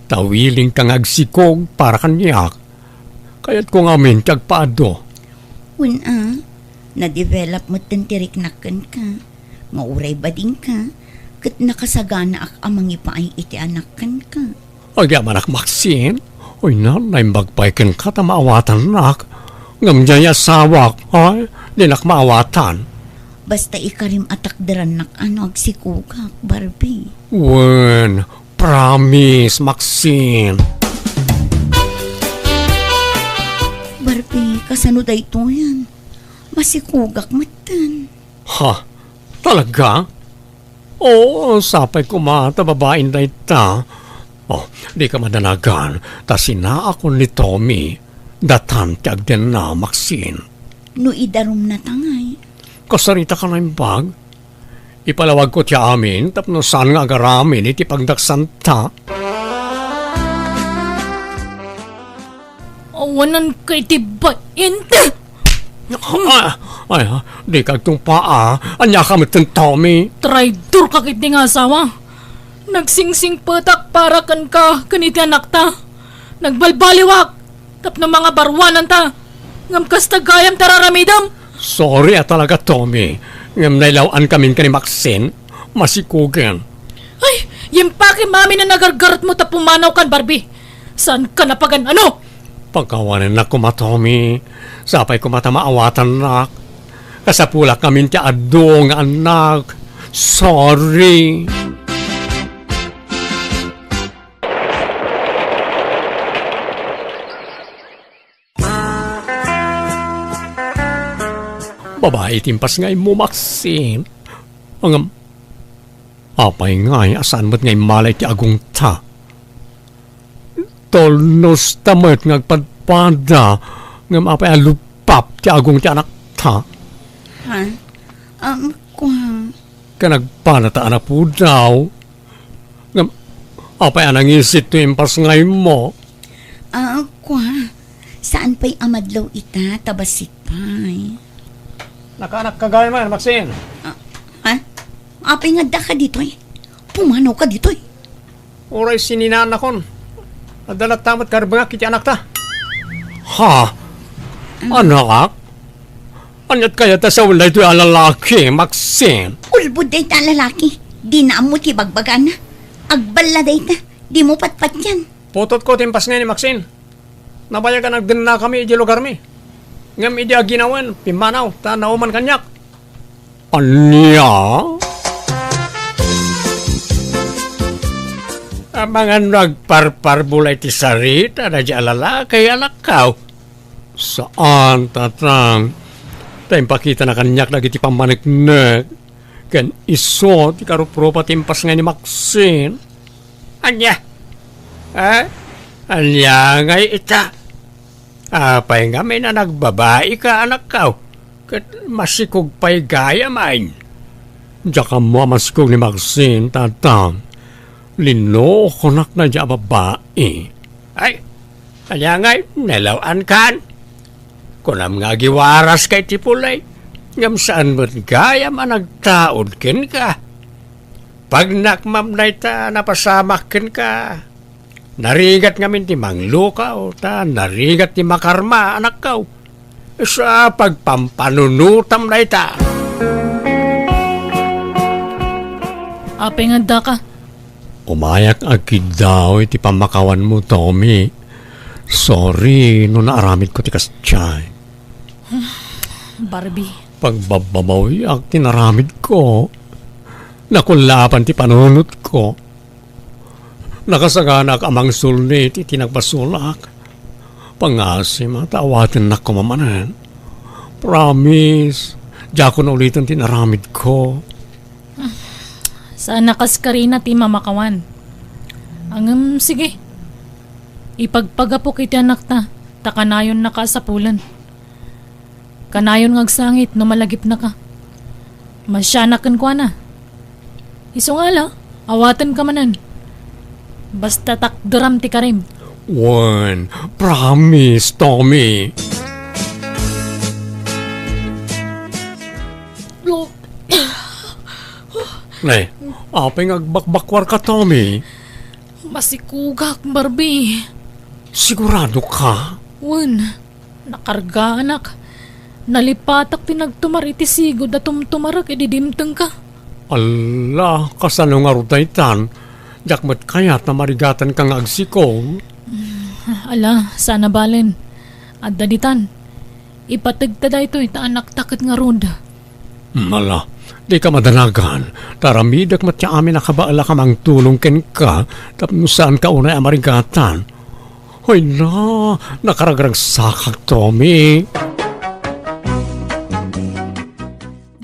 ta willing ka nga agsikog para kaniak. Kayatko ngamin ti agpaadu. Wen a, na-develop metten ti riknak kenka. Nga uray badingka, ket nakasaganaak a mangipaay iti anak kenka. Agyamanak, Maxine. Ay na, naimbag pay kenka ta maawatannak. Ngem diay asawak, ay, dinak maawatan. Basta ikarim a takderannak a no agsikogak, Barbie. Wen, promise, Maxine. Barbie, kasano daytoyen? Masikogak metten. Ha? Talaga? Oo, sapay koma ta babaen dayta. Oh, dika madanagan, ta sinaakon ni Tommy, datan ti agdenna, Maxine. No idarumna ta ngay. Kasarita ka naimbag? Ipalawagko ti amin tapno saan nga agaramin iti pagdaksanta. Awanan kay ti bain. Ah, ay, ah, dika agtungpaa. Ania ka metten, Tommy? Traidor ka ket ti nga asawa. Nagsingsingpetak para kenka ken iti anakta. Nagbalbaliwak tapno mangabaruananta. Ngem kasta gayam ti ar-aramidem. Sorry a talaga, Tommy. Ngem nailaw-an kamin ken ni Maxine. Masikugen. Ay, yempakam amin a nagargaretmo ta pumanawkan, Barbie. Saanka napagan-ano? Pakawanennak koma, Tommy. Sapay koma ta maawatannak. Kasapulak ngamin ti adu nga annak. Sorry. Babai ti impasngaymo, Maxine. Ngem, apay ngay a saan met nga immala iti agongta? Tulnosta met nga agpadpada, ngem apay a luppap ti agong ti anakta? Ha? Um, kua. Ken agpalata a napudaw. Ngem, apay a nangisit ti impasngaymo? Ah, kua, saan pay a madlaw ita ta bassit pay? Nakaanakka gayam, Maxine. Ah, ha? Apay nga addaka ditoy? Pumanawka ditoy? Uray sininaannakon. Adda latta met karbengak iti anakta. Ha? Anak? Aniat kayat a sawen daytoy a lalaki, Maxine? Ulbod dayta a lalaki. Dina ammo ti bagbagana. Agballa dayta. Dimo patpatian. Putotko ti impasngay ni Maxine. Nabayag a nagdennakami idiay lugarmi. Ngem idi aginawen, pimmanaw, ta nauman kaniak. Ania? Amangan no agparparbula iti sarita daydiay a lalaki, anakko? Saan, Tatang. Ta impakitana kaniak dagiti pammaneknek. Ken isu ti karuprupa ti impasngay ni Maxine. Ania? Eh? Ania ngay ita? Apay ngamin a nagbabaika, anakko? Ket masikog pay gayam. Diak ammo a masikog ni Maxine, Tatang. Linukonak daydiay a babai. Ay, ania ngay, nailaw-ankan? Kunam nga agiwaraska iti pulay, ngem saan met gayam a nagtaud kenka. Pagnak man dayta a napasamak kenka. Narigat ngamin ti manglukaw, ta narigat ti makarma, anakko. Sa pagpampanunotam dayta. Apay nga addaka? Umayak agkiddaw iti pammakawanmo, Tommy. Sorry no naaramidko ti kasdiay. Barbie. Pagbabbabawiak ti naramidko. Nakullapan ti panunotko. Nakasaganak a mangsulni iti nagbasolak. Pangasim ta awatennak koma manen. Promise, diakon uliten ti naramidko. Saan a kas karina ti mamakawan. Ngem, sige. Ipagpagapok iti anakta, ta kanayonnaka a sapulen. Kanayon nga agsangit no malagipnaka. Masianak kenkuana. Isu nga ala, awatenka manen. Basta takderam ti karim. Wen, promise, Tommy. Nay, apay nga agbakbakwarka, Tommy? Masikogak, Barbie. Sigurado ka? Wen. Nakargaanak. Nalipatak ti nagtumar iti sigud a tumtumarek idi dimtengka. Alla, kasano ngarud daytan? Diak met kayat a marigatanka nga agsikog. Ala, saan a balen. Adda ditan. Ipategta daytoy ta anakta ket ngarud. Hmm, ala, dika madanagan. Ta aramidek met ti amin a kabaelak a mangtulong kenka tapno saanka unay a marigatan. Hoy na, nakaragragsakak, Tommy.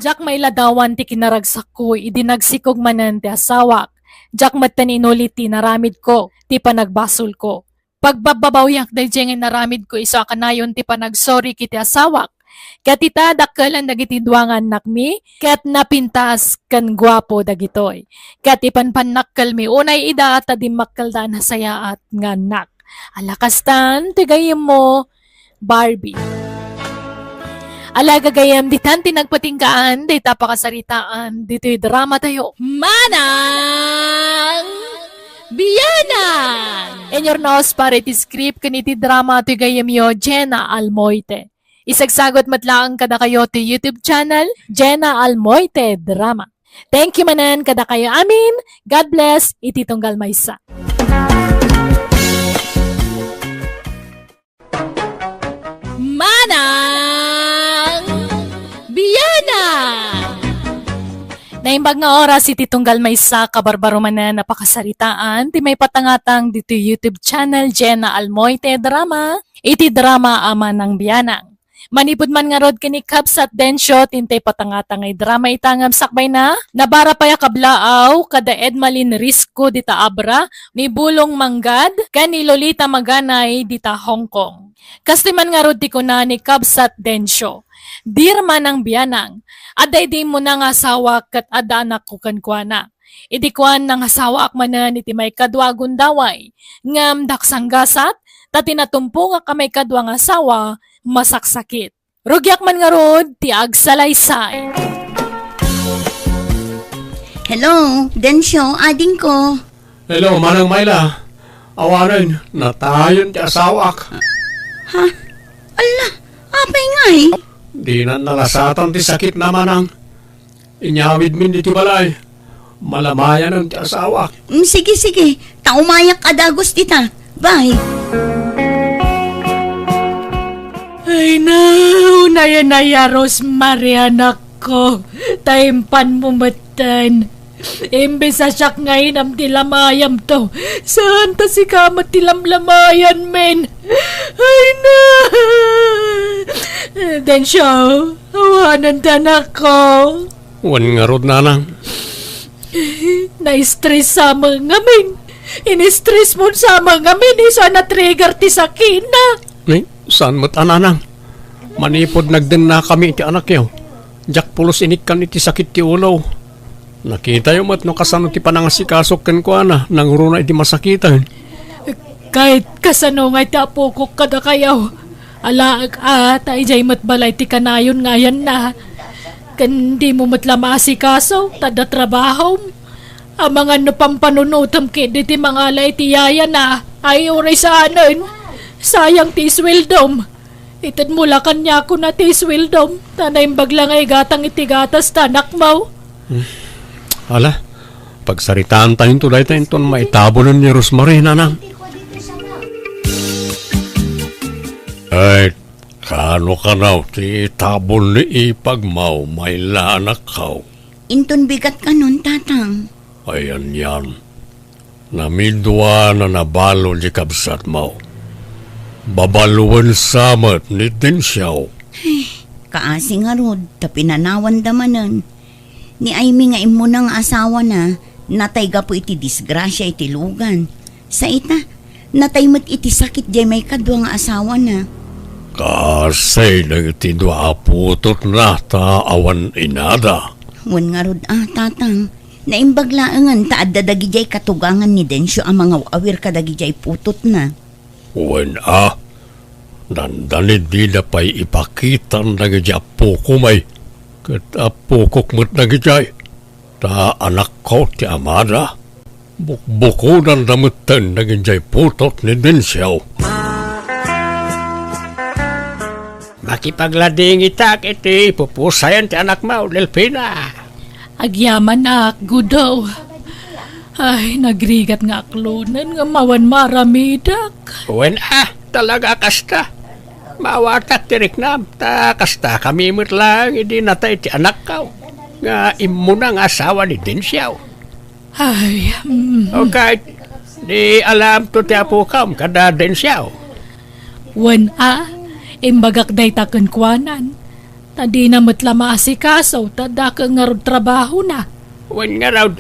Diak mailadawan ti kinaragsakko idi nagsikog manen ti asawak. Diak metten inuli ti inaramidko, ti panagbasolko. Pagbabbabawiak daydiay nga inaramidko isu a kanayon ti panagsorry iti asawak. Ket ita, dakkelen dagiti dua nga annakmi, ket napintas ken guapo dagitoy. Ket ipanpannakkelmi unay ida ta dimmakkelda a nasayaat nga annak. Ala kastan ti gayyemmo, Barbie. Ala gagayyem, ditan ti nagpatinggaan dayta pakasaritaan ditoy drama tayo. Manang Bianang! In your nose, para iti script ken iti drama ti gayyemyo, Jenna Almoite. Isagsagot met laeng kadakayo ti YouTube channel, Jenna Almoite Drama. Thank you manen kadakayo amin. God bless iti tunggal maysa. Manang Bianang! Naimbag nga oras iti tunggal maysa, kabarbarumanen a pakasaritaan ti maipatangatang ditoy YouTube channel, Jenna Almoite Drama, iti drama a Manang Bianang. Manipud man ngarud ken ni Kabsat Dencio, ti intay patangatang nga drama ita ngem sakbayna, nabara pay a kablaaw kada Edmalin Risco dita Abra, ni Bulong Manggad, ken ni Lolita Maganay dita Hong Kong. Kastoy man ngarud ti kuna ni Kabsat Dencio, "Dear Manang Bianang, adda idi immuna nga asawa ket adda anakko kenkuana. Idi kuan, nangasawaak manen iti maikadua a gundaway, ngem daksanggasat, ta ti natumpongak a maikadua nga asawa, masaksakit. Rugiak man ngarud ti agsalaysay." Hello, Dencio, adingko. Hello, Manang Myla. Awanen, natayen ti asawak. Ha? Alla, apay ngay? Dinan nalasatan ti sakitna, Manang. Inyawidmin ditoy balay. Malamayanen ti asawak. Mm, sige, sige. Ta umayak a dagus dita. Bye. Ay, no, naya, naya, Rosemary, anakko. Ta impanmo metten. Imbes a siak nga inam ti lamayamto, saan ta sika met ti lamlamayan, men. Ay, na. Dencio, awanen ta, anakko. Wen ngarud, nanang. Na-stress sa met ngamin. In-stress mo sa met ngamin, isu a na-trigger ti sakina. Ni, saan met a, nanang? Manipud nagdennakami iti anakyo, diak pulos inikkan iti sakit ti ulo. Nakitayo met no kasano ti panangasikasok kenkuana, nangruna idi masakiten. Ket kasano ngay ti apokok kadakayo? Alaek a, ta idiay met balay ti kanayon nga ayanna. Ken dimo met la maasikaso, ta adda trabahom. Amangan no pampanunotem ketdi ti mangala iti yayana, ay uray saanen. Sayang ti isweldom. Itedmo la kaniakon a ti isweldom, ta naimbag la nga igatang iti gatas ti anakmo. Hmm. Ala, pagsaritaantayo dayta inton maitabonen ni Rosemary, nanang. Ay, kano kanaw ti itabon ni ipagmo, Myla, anakko? Inton bigat kanon, tatang. Ay, anian. Namidua a nabalo di kabsatmo. Babaluensa met ni Dencio. Ay, kaasi ngarud, ta pinanawanda manen. Ni Aimee nga immuna nga asawana, natay gapu iti disgrasia iti lugan. Sa ita, natay met iti sakit diay maikadua nga asawana. Kaasi dagiti dua a putotna ta awan inada. Wen ngarud a, tatang, naimbag laengen ta adda dagidiay katugangan ni Dencio a mangaw-awir kadagidiay putotna. Wen a, dandani dida pay ipakitan dagiti appokom ay, ket appokok met dagidiay, ta anakko ti amada. Bukbukodanda metten dagidiay putot ni Dencio. Makipagladingitak iti pupusayan ti anakmo, Delfina. Agyamanak, Gudo. Ay, nagrigat nga aklonen nga awan maaramidak. Wen a, talaga a kasta. Maawatak ti riknam, ta kastakami met laeng idi natay ti anakko nga immuna nga asawa ni Dencio. Ay, mm. Okay, di alamto ti apokam kada Dencio. Wen a, imbagak dayta kenkuanan. Ta dina met la maasikaso, ta dakkel ngarud trabahona. Wen ngarud,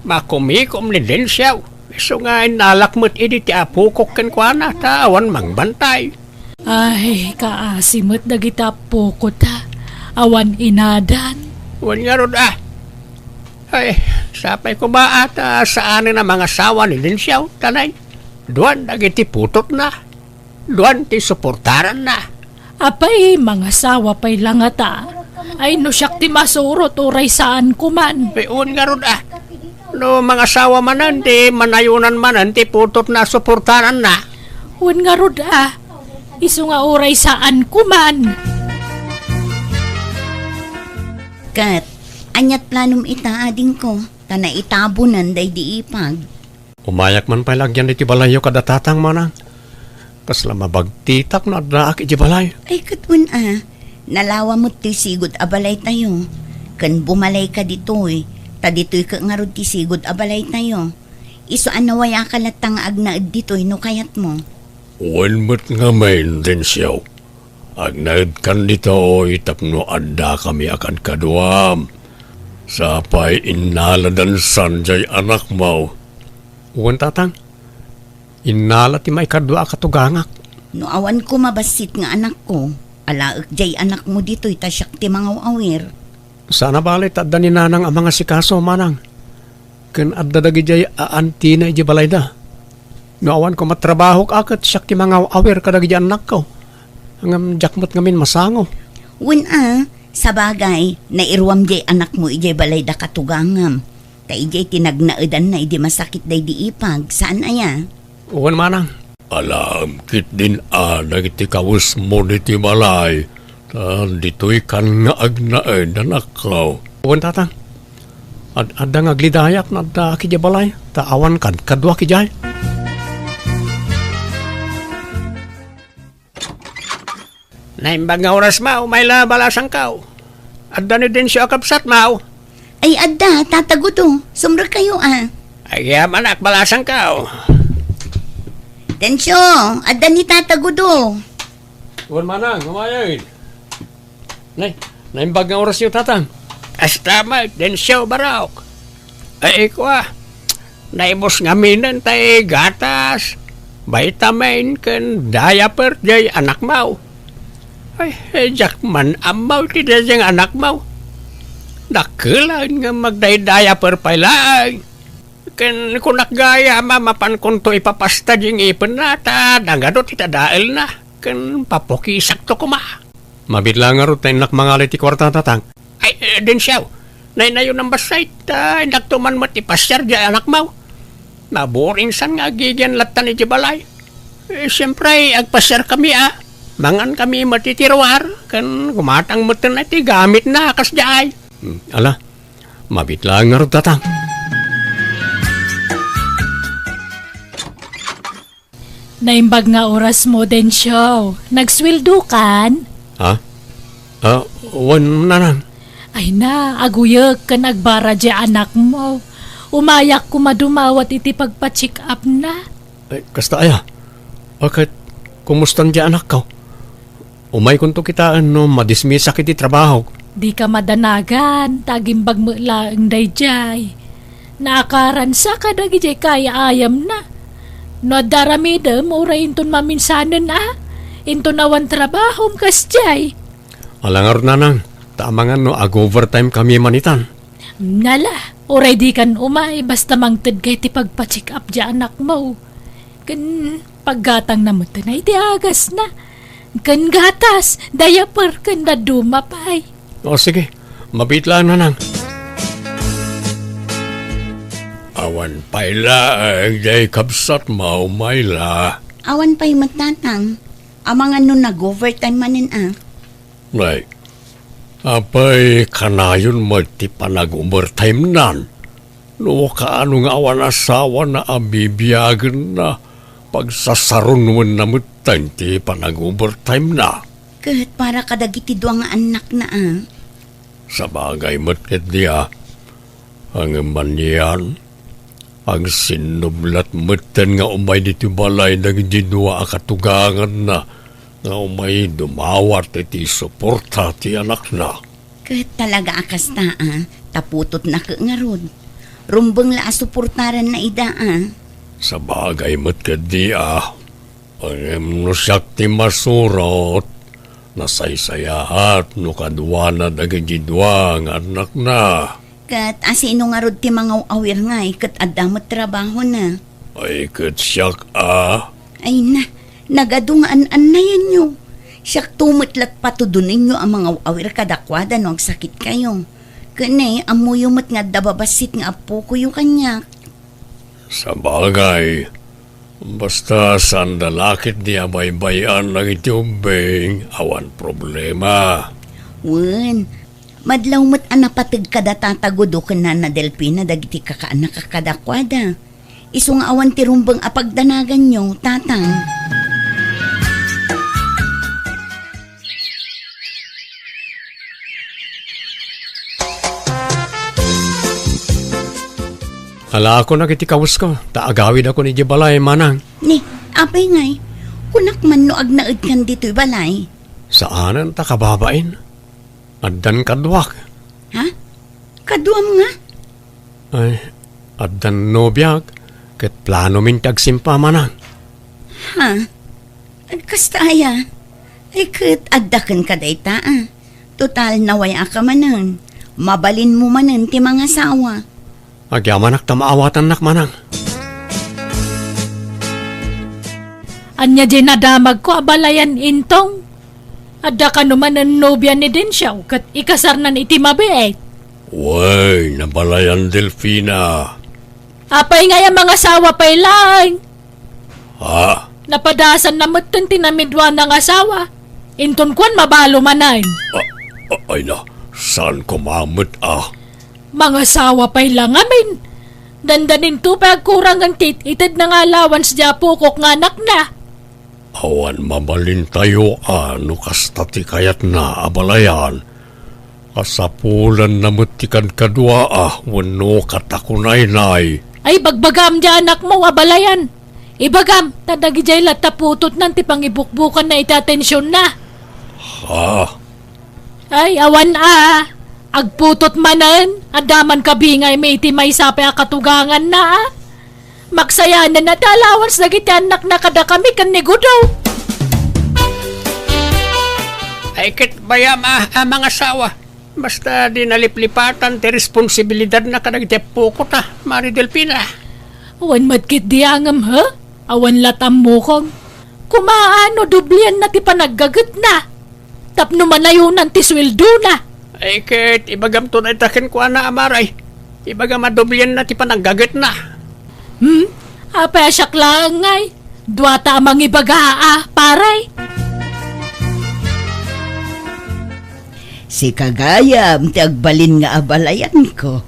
makumikom ni Dencio. Isu nga innalak met idi ti apokok kenkuana, ta awan mangbantay. Ay, kaasi met dagiti apokota. Awan inadan. Wen ngarud, a. Ay, sapay koma a ta saanen a mangasawa ni Dencio, ta nay, duan dagiti putotna. Duan ti suportaranna. Apay, mangasawa pay la ngata? Ay, no siak ti masurot, uray saanko man. Ay, wen ngarud, a. No mangasawa manen, di manayonan manen ti putotna a suportaranna. Wen ngarud, a. Isu nga uray saanko man. Ket, aniat planom ita, adingko, ta naitabonen daydi ipag? Umayak man pay la agyan iti balayyo kada tatang, manang. Kasla mabagtitak no addaak iti balay. Ay, ket wen a, nalawa met ti sigud a balaytayo. Ken bumalayka ditoy, ta ditoy ket ngarud ti sigud a balaytayo. Isu a nawayaka latta nga agnaed ditoy no kayatmo. Wen met ngamin, Dencio. Agnaedkan ditoy tapno addakami a kadkaduam. Sapay innaladansan jay anakmo. Wen, tatang. Innala ti maikadua a katugangak. No awan koma bassit nga anakko, alaek jay anakmo ditoy ta siak ti mangaw-awir. Saan a bale ta adda ni nanang a mangasikaso, manang. Ken adda dagidiay aantina idiay balayda. No awan koma trabahok a ket siak ti mangaw-awir kadagidi annakko. Ngem diak met ngamin masango. Wen a, sabagay, nairuam diay anakmo idiay balayda katugangam. Ta idiay ti nagnaedanna idi masakit daydi ipag, saan aya? Wen manang. Alaem ketdin a dagiti kawesmo ditoy balay, ta ditoykan nga agnaed, anakko. Wen, tatang. Ad-adda nga aglidayak no addaak idiay balay, ta awan kadkaduak idiay. Naimbag nga oras, maw, may la balasangkaw. Adda ni Dencio a kabsat, maw? Ay, adda, Tata Gudo. Sumrekkayo, a. Agyamanak, balasangkaw. Dencio, adda ni Tata Gudo. Wen manang, umayen. Nay, naimbag nga orasyo, tatang. Kasta met, Dencio, barok. Ay, kua, naibus ngaminen tay gatas, vitamin, ken diaper jay anakmaw. Ay, eh, diak man ammaw ti daydiay nga anakmaw. Dakkel laeng nga magday-diaper pay laeng. Ken kunak gayam a mapankonto ipapasta di ngipenna ta nangado ti tadaelna, ken papukisakto koma. Mabiit la ngarud ta innak mangala iti kuarta, tatang. Ay, eh, Dencio, naynayon a bassit, ta innakto man met ipasiar di anakmaw. Naburinsan nga agigian lattan iti balay. Eh, siempre, agpasiarkami a. Mangankami met iti ruar, ken gumatang metten ti gamitna a kasdiay. Hmm, ala, mabiit la ngarud, tatang. Naimbag nga orasmo, Dencio. Nagsueldokan? Ha? Ah, wen, nanang. Ay na, aguyek ken agbara di anakmo. Umayak koma dumawat iti pagpa-check-upna. Ay, kasta aya? Ket, kumustan di anakko? Umaykonto kitaen no madismisak iti trabahok. Dika madanagan, ta agimbag met laeng daydiay. Naakaransa kadagiti kaay-ayamna. No adda aramidem, uray inton maminsanen a, inton awan trabahom kasdiay. Ala ngarud, nanang, ta amangan no ag-overtime kami manitan. Nala, uray dikan umay, basta mangtedka iti pagpa-check-up di anakmo. Ken paggatangna met iti agasna. Ken gatas, diaper, ken dadduma pay. O, sige. Mabiit laeng, nanang. Awan pay laeng, diay kabsat, maumay la. Awan pay met, tatang. Amangan no nag-overtime manen a. Nay, apay kanayon met ti panag-overtime-nan? No kaano nga awan asawana a bibiagenna, pagsasarunoenna metten ti panag-overtime-na. Ket para kadagiti dua nga annakna a. Sabagay met ketdi a. Ngem manian, agsinnublat metten nga umay ditoy balay dagiti dua a katuganganna. nga umay dumawat iti suporta ti anakna. Ket talaga a kasta, a, ta putotna ket ngarud. Rumbeng la a suportaranna ida, a. Sabagay met ketdi, a. Ngem no siak ti masurot, nasaysayaat no kaduana dagiti dua nga annakna. Ket asino ngarud ti mangaw-awir ngay ket adda met trabahona? Ay, ket siak, a. Ay na, nagadu nga an-annayanyo. Siakto met lat patudonenyo a mangaw-awir kadakuada no agsakitkayo. Ken ne, ammoyo met nga adda babassit nga appokoyo kaniak. Sabagay, basta saanda la ketdi a baybay-an dagiti ubbing, awan problema. Wen, madlaw met a napateg kada Tata Gudo ken Nana Delfina dagiti kakaannak a kadakuada. Isu nga awan ti rumbeng a pagdanaganyo, Tatang. Alaakon dagiti kawesko, ta agawidakon idiay balay, manang. Ni, apay ngay, kunak man no agnaedkan ditoy balay? Saanen ta kababain. Addan kaduak. Ha? Kaduam nga? Ay, addan nobiak, ket planomin ti agsimpa, manang. Ha? Kasta aya? Ay, ket adda kenka dayta, a. Total, naway-aka manen. Mabalinmo manen ti mangasawa. Agyamanak ta maawatannak, manang. Ania diay nadamagko a balayan, Intong? Adda kano manen nobia ni Dencio ket ikasarnan iti mabiit? Wen, nabalayan, Delfina. Apay ngay a mangasawa pay laeng? Ha? Napadasanna metten ti namiduana nga asawa. Inton kuan, mabalo manen. A-, a-, ay na, saan koma met, a? Mangasawa pay la ngamin. Dandaninto pay agkurangen ti it-itedna nga allowance diay apokok nga anakna. Awan mabalintayo a no kasta ti kayatna, abalayan. Kasapulanna met ti kadkadua a wenno katakunaynay. Ay, bagbagam diay anakmo, abalayan. Ibagam, ta dagidiay latta putotnan ti pangibukbukanna iti atensionna. Ha? Ay, awan a. Agputot manen, adda man kabingaymi iti maysa pay a katuganganna, a. Maksayanen a ti allowance dagiti annakna kadakami ken ni Gudo. Ay, ket bayam a, a mangasawa. Basta di naliplipatan ti responsibilidadna kadagiti appokota, Mari Delfina. Awan met ketdi angem, ha? Awan lat ammokon. Kumaa no doblianna ti panaggagetna tapno manayonan ti sueldona. Ay, ket ibagamto dayta kenkuana, Amari. Ibagam a doblianna ti panaggagetna. Hmm? Apay a siak laeng ngay? Duata a mangibaga a, pare. Sika gayam ti agbalin nga abalayanko.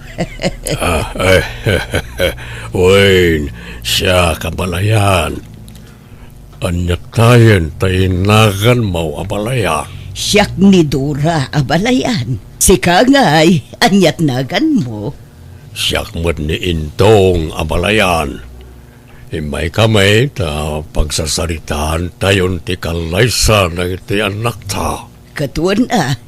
Ah, eh, wen, siak, abalayan. Ania tayen ta naganmo, abalayan? Siak ni Dora, abalayan. Sika ngay, ania ti naganmo? Siak met ni Intong, abalayan. Immaykami ta pagsasaritaantayon ti kallaysa dagiti annakta. Ket wen a,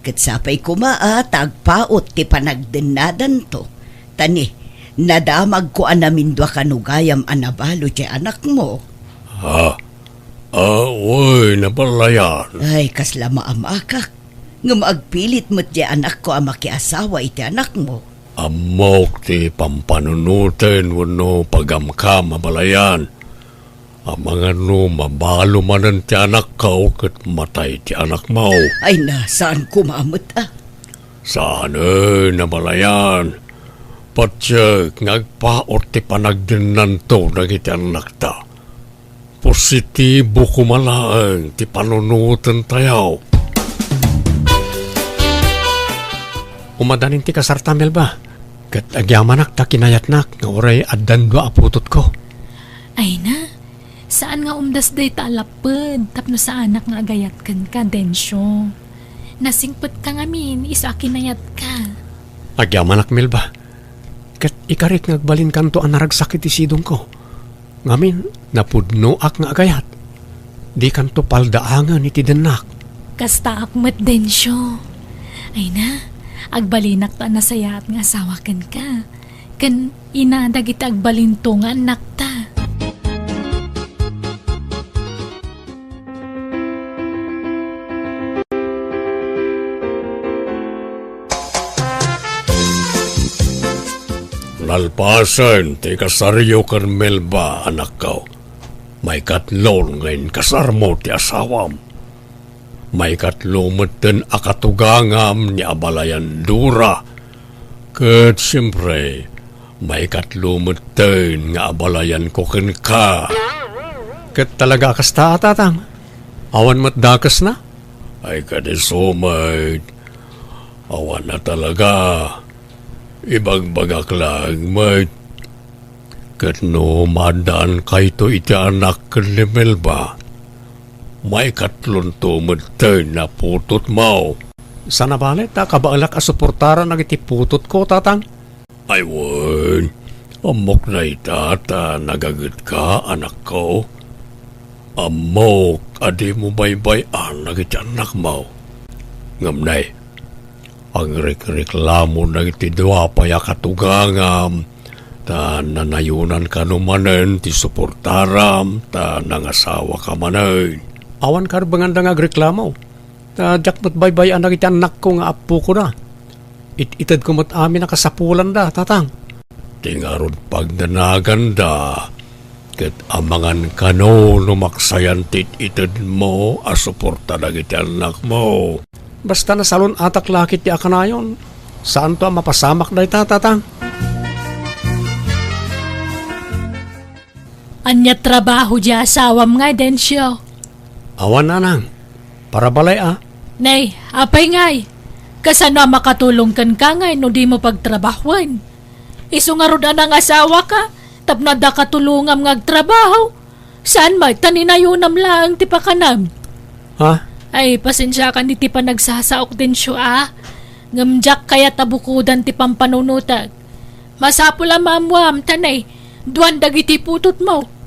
ket sapay koma a ta agpaut ti panagdennadanto. Ta ni, nadamagko a namindua kano gayam a nabalo ti anakmo. Ha? Ah, wen, abalayan. Ay, kasla maamakak. Ngem agpilit met ti anakko a makiasawa iti anakmo. Ammok ti pampanunoten wenno pagamkam, abalayan. Amangan no mabalo manen ti anakko ket matay ti anakmo. Ay na, saan koma met a. Saanen, abalayan. Patiek nga agpaut ti panagdennanto dagiti annakta. Positibo koma laeng ti panunotentayo. Umadanin ti kasarta, Melba, ket agyamanak ta kinayatnak nga uray addan dua a putotko. Ay na, saan nga umdas dayta a lapped tapno saanak nga agayat kenka, Dencio. Nasingpetka ngamin isu a kinayatka. Agyamanak, Melba. Ket ikarik nga agbalinkanto a naragsak iti sidongko. Ngamin, napudnoak nga agayat. Dikanto paldaangen iti dennak. Kastaak met, Dencio. Ay na, agbalinak ta nasayaat nga asawa kenka. Ken ina dagiti agbalinto nga annakta. Nalpasen ti kasaryo ken Melba, anakko. Maikatlo nga inkasarmo ti asawam. Maikatlo metten a katugangam ni abalayan Dora. Ket siempre, maikatlo metten nga abalayanko kenka. Ket talaga a kasta, tatang? Awan met dakesna? Ay, kadi isu met. Awan a talaga. Ibagbagak laeng met. Ket no maaddankayto iti anak ken ni Melba, maikatlonto metten a putotmo. Saan a bale ta kabaelak a suportaran dagiti putotko, tatang? Ay wen, ammok dayta ta nagagetka, anakko. Ammok a dimo baybay-an dagiti annakmo. Ngem nay, agrikreklamo dagiti dua pay a katugangam, ta nanayonan kano manen ti suportaram, ta nangasawaka manen. Awan karbenganda nga agreklamo, ta diak met baybay-an dagiti annakko nga appokoda. It-itedko met amin a kasapulanda, tatang. Ti ngarud pagdanaganda, ket amangan kano no maksayan ti it-itedmo a suporta dagiti annakmo. Basta nasalun-atak la ket ti a kanayon, saanto a mapasamak dayta, tatang. Ania trabaho diay asawam ngay, Dencio? Awan, nanang. Para balay a. Nay, apay ngay? Kasano a makatulong kenka ngay no dimo pagtrabahoen? Isu ngarud a nangasawaka, tapno adda katulongam nga agtrabaho. Saan met ta ninayonam laeng ti pakanam. Ha? Ay, pasensiakan iti panagsasaok, Dencio, a. Ngem diak kayat a bukodan ti pampanunotek. Masapul a maammuam ta nay, duan dagiti putotmo.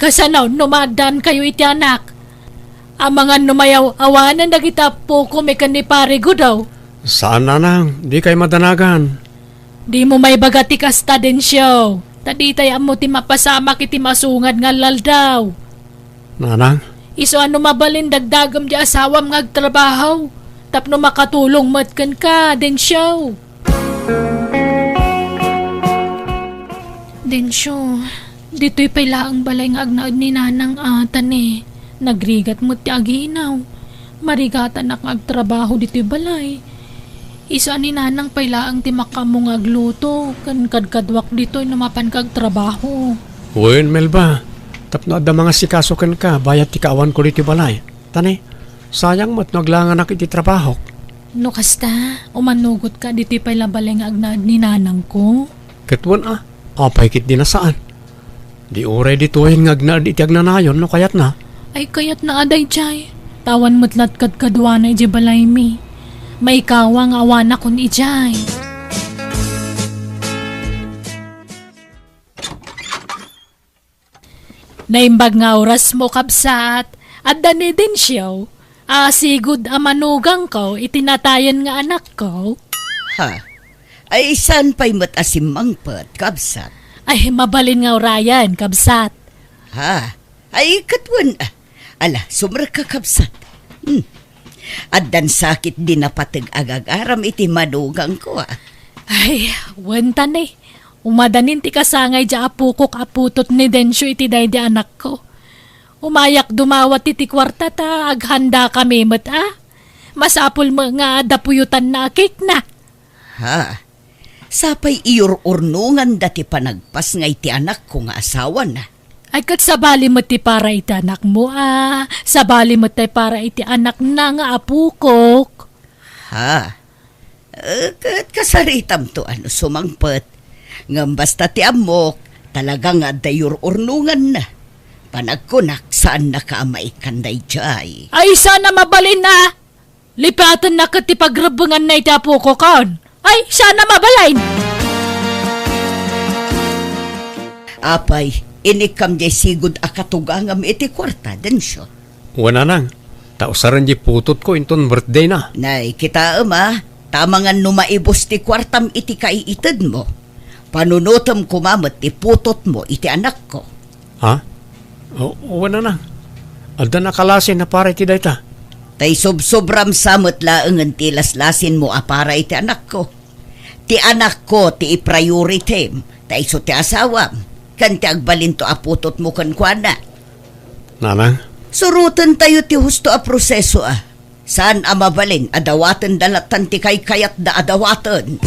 Kasano no maaddaankayo iti anak? Amangan no mayaw-awanen dagiti appokom ken ni Pare Gudaw. Saan, nanang, dikay madanagan. Dimo maibaga ti kasta, Dencio, ta ditay ammo ti mapasamak iti masungad nga aldaw. Nanang? Isu a no mabalin dagdagem ti asawam nga agtrabaho, tapno makatulong met kenka, Dencio. Dencio, ditoy pay laeng balay nga agnaed ni Nanang a, ta ne, nagrigat met ti aginaw. Marigatanak nga agtrabaho ditoy balay. Isu a ni Nanang pay laeng ti makaammo nga agluto, ken kadkaduak ditoy no mapanka agtrabaho. Wen, Melba, tapno adda mangasikaso kenka, bayat ti kaawanko ditoy balay. Ta ne, sayang met no aglanganak iti trabahok. No kasta, umanugotka ditoy pay la balay nga agnaed ni nanangko. Ket wen a, apay ketdi a saan? Di uray ditoyen nga agnaed iti agnanayon no kayatna. Ay, kayatna a daydiay. Awan met la't kadkaduana idiay balaymi. Maikawa nga awanakon idiay. Naimbag nga orasmo, kabsat, adda ni Dencio a sigud a manugangko iti natayen nga anakko. Ha? Ay, saan pay met a simmangpet, kabsat? Ay, mabalin nga urayen, kabsat. Ha? Ay, ket wen, ah, ala, sumrekka, kabsat. Hmm. Addan sakit di napateg agagaram iti manugangko, ah. Ay, wen ta ne. Umadanin ti kasangay diay apokok a putot ni Dencio iti daydi anakko. Umayak dumawat iti kuarta ta aghandakami met a. Masapul met nga adda puyotanna a cake na. Ha? Sapay iyur-urnonganda ti panagpasngay ti anakko nga asawana. Ay, ket sabali met ti para iti anakmo a, sabali met ti para iti anakna nga apokok. Ha? Eh, ket kasaritamto a no sumangpet. Ngem basta ti ammok, talaga nga adda iyur-urnonganna. Panagkunak, saannaka a maikkan daydiay. Ay, saan a mabalin a! Lipatenna ket ti pagrebbenganna iti apokokon. Ay, saan a mabalin! Apay, inikkam diay sigud a katugangam iti kuarta, Dencio? Wen, nanang, ta usaren diay putotko inton birthdayna. Nay, kitaem a, ta amangan no maibus ti kuartam iti kaiitedmo, panunotem koma met ti putotmo iti anakko. Ha? O, wen, nanang. Adda nakalasin a para iti dayta. Ta isubsobram sa met laengen ti laslasinmo a para iti anakko. Ti anakko ti i-priority-m, ta isu ti asawam, ken ti agbalinto a putotmo kenkuana. Nanang? Surotentayo ti husto a proseso a. Saan a mabalin a dawatenda lattan ti kaykayatda a dawaten.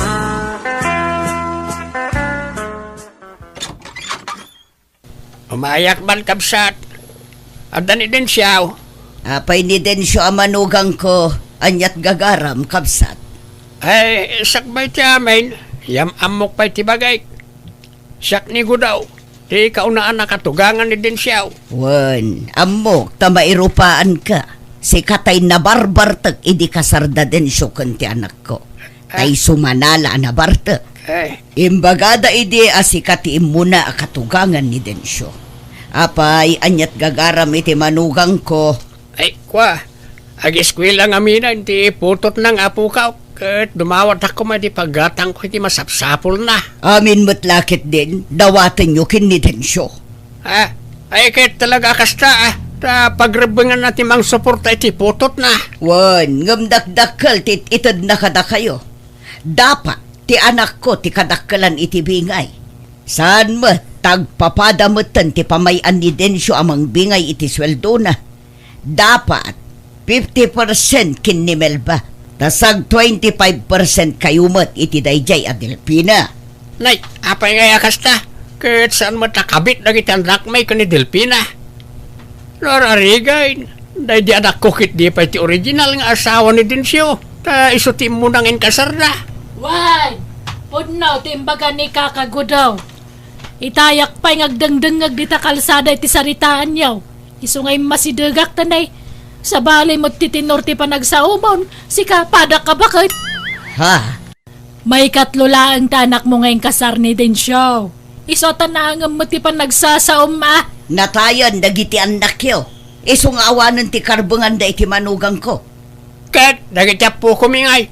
Umayak man, kabsat. Adda ni Dencio? Apay ni Dencio a manugangko, ania't gagaram, kabsat? Ay, sakbay ti amin, yam-ammok pay ti bagik. Siak ni Gudaw, ti kaunaan a katugangan ni Dencio. Wen, ammok ta mairupaanka. Sika tay nabarbartek idi kasarda Dencio ken ti anakko. Ta isu manala a nabartek. Ay. Imbagada idi a sika ti immuna a katugangan ni Dencio. Apay, ania't gagaram iti manugangko? Ay, kua, ageskuela ngamin ti putotna nga apokaw, ket dumawatak koma iti paggatangko iti masapsapulna. Amin met la ketdin, dawatenyo ken ni Dencio. Ah, ay, ket talaga a kasta, ah, ta pagrebbenganna ti mangsuporta iti putotna. Wen, ngem dakdakkel ti it-itedna kadakayo. Dapat ti anakko ti kadakkelan iti bingay. Saan met, ta agpapada metten ti pamay-an ni Dencio a mangbingay iti sueldona. Dapat fifty percent ken ni Melba, ta sag twenty-five percent kayo met iti daydiay a Delfina. Nay, apay ngay a kasta? Ket saan met a kabit dagiti annakmi ken ni Delfina? Rarigay, daydi anakko ket di pay ti original nga asawa ni Dencio, ta isu ti immuna nga inkasarda. Wen, pudno ti imbaga ni Kaka Gudaw. Itayak pay nga agdengdengngeg dita kalsada iti saritaanyo. Isu nga immasidegak, tanay. Sabali met ti tenor ti panagsaomon, sika, padak a baket. Ha? Maikatlo laeng ti anakmo nga inkasar ni Dencio. Isu a ta naangem met ti panagsasaom a. Natayen dagiti annakyo. Isu nga awanen ti karbenganda iti manugangko. Ket dagiti appokomi ngay,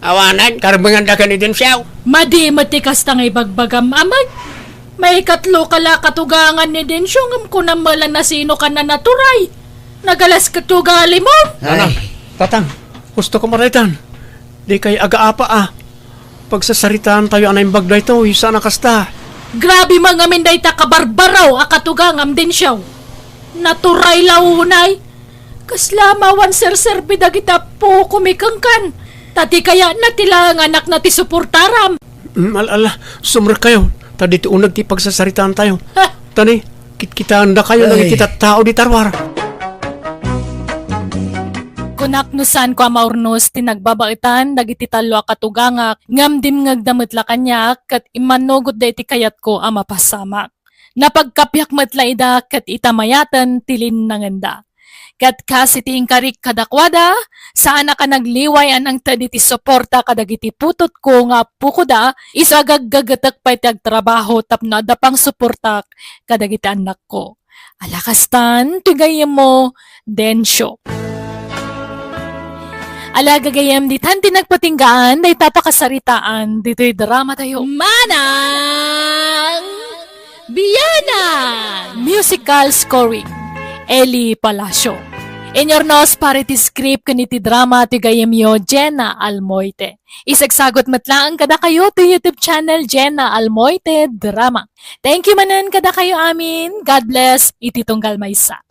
awanen karbenganda ken ni Dencio. Madi met ti kasta nga ibagbagam, Amay. Maikatlo ka la katugangan ni Dencio, ngem kunam met la nasino ka na naturay. Nagalas ket ugalimon. Ay. Nanang, tatang, husto ko maraydan. Dikay agaapa a. Pagsasaritaantayo a naimbag daytoy, saan a kasta. Grabe man ngamin dayta kabarbaro a katugangam, Dencio. Naturay la unay. Kasla mawan serserbi dagiti appokomi kenkan. Ta ti kayatna ti laeng anakna ti suportaram. Mm, al-, ala, sumrekkayo, ta ditoy uneg ti pagsasaritaantayo. Ha? Tani, kitkitaendakayo dagiti tattao dita ruar. Kunak no saanko a maurnos ti nagbabaetan dagiti tallo a katugangak, ngem dimngegda met la kaniak ket immannogotda iti kayatko a mapasamak. Napagkapiak met la ida ket ita mayaten ti linnangenda. Ket kas iti inkarik kadakuada, saanak a nagliway a nangted iti suporta kadagiti putotko nga appokoda, isu a gaggagetek pay ti agtrabaho tapno adda pangsuportak kadagiti annakko. Ala kastan, ti gayyemmo, Dencio. Ala gagayyem, ditan ti nagpatinggaan dayta pakasaritaan ditoy drama tayo. Manang Bianan! Musical scoring, Eli Palacio. Inurnos para iti script ken iti drama ti gayyemyo, Jenna Almoite. Isagsagot met laeng kadakayo ti YouTube channel, Jenna Almoite Drama. Thank you manen kadakayo amin. God bless iti tunggal maysa.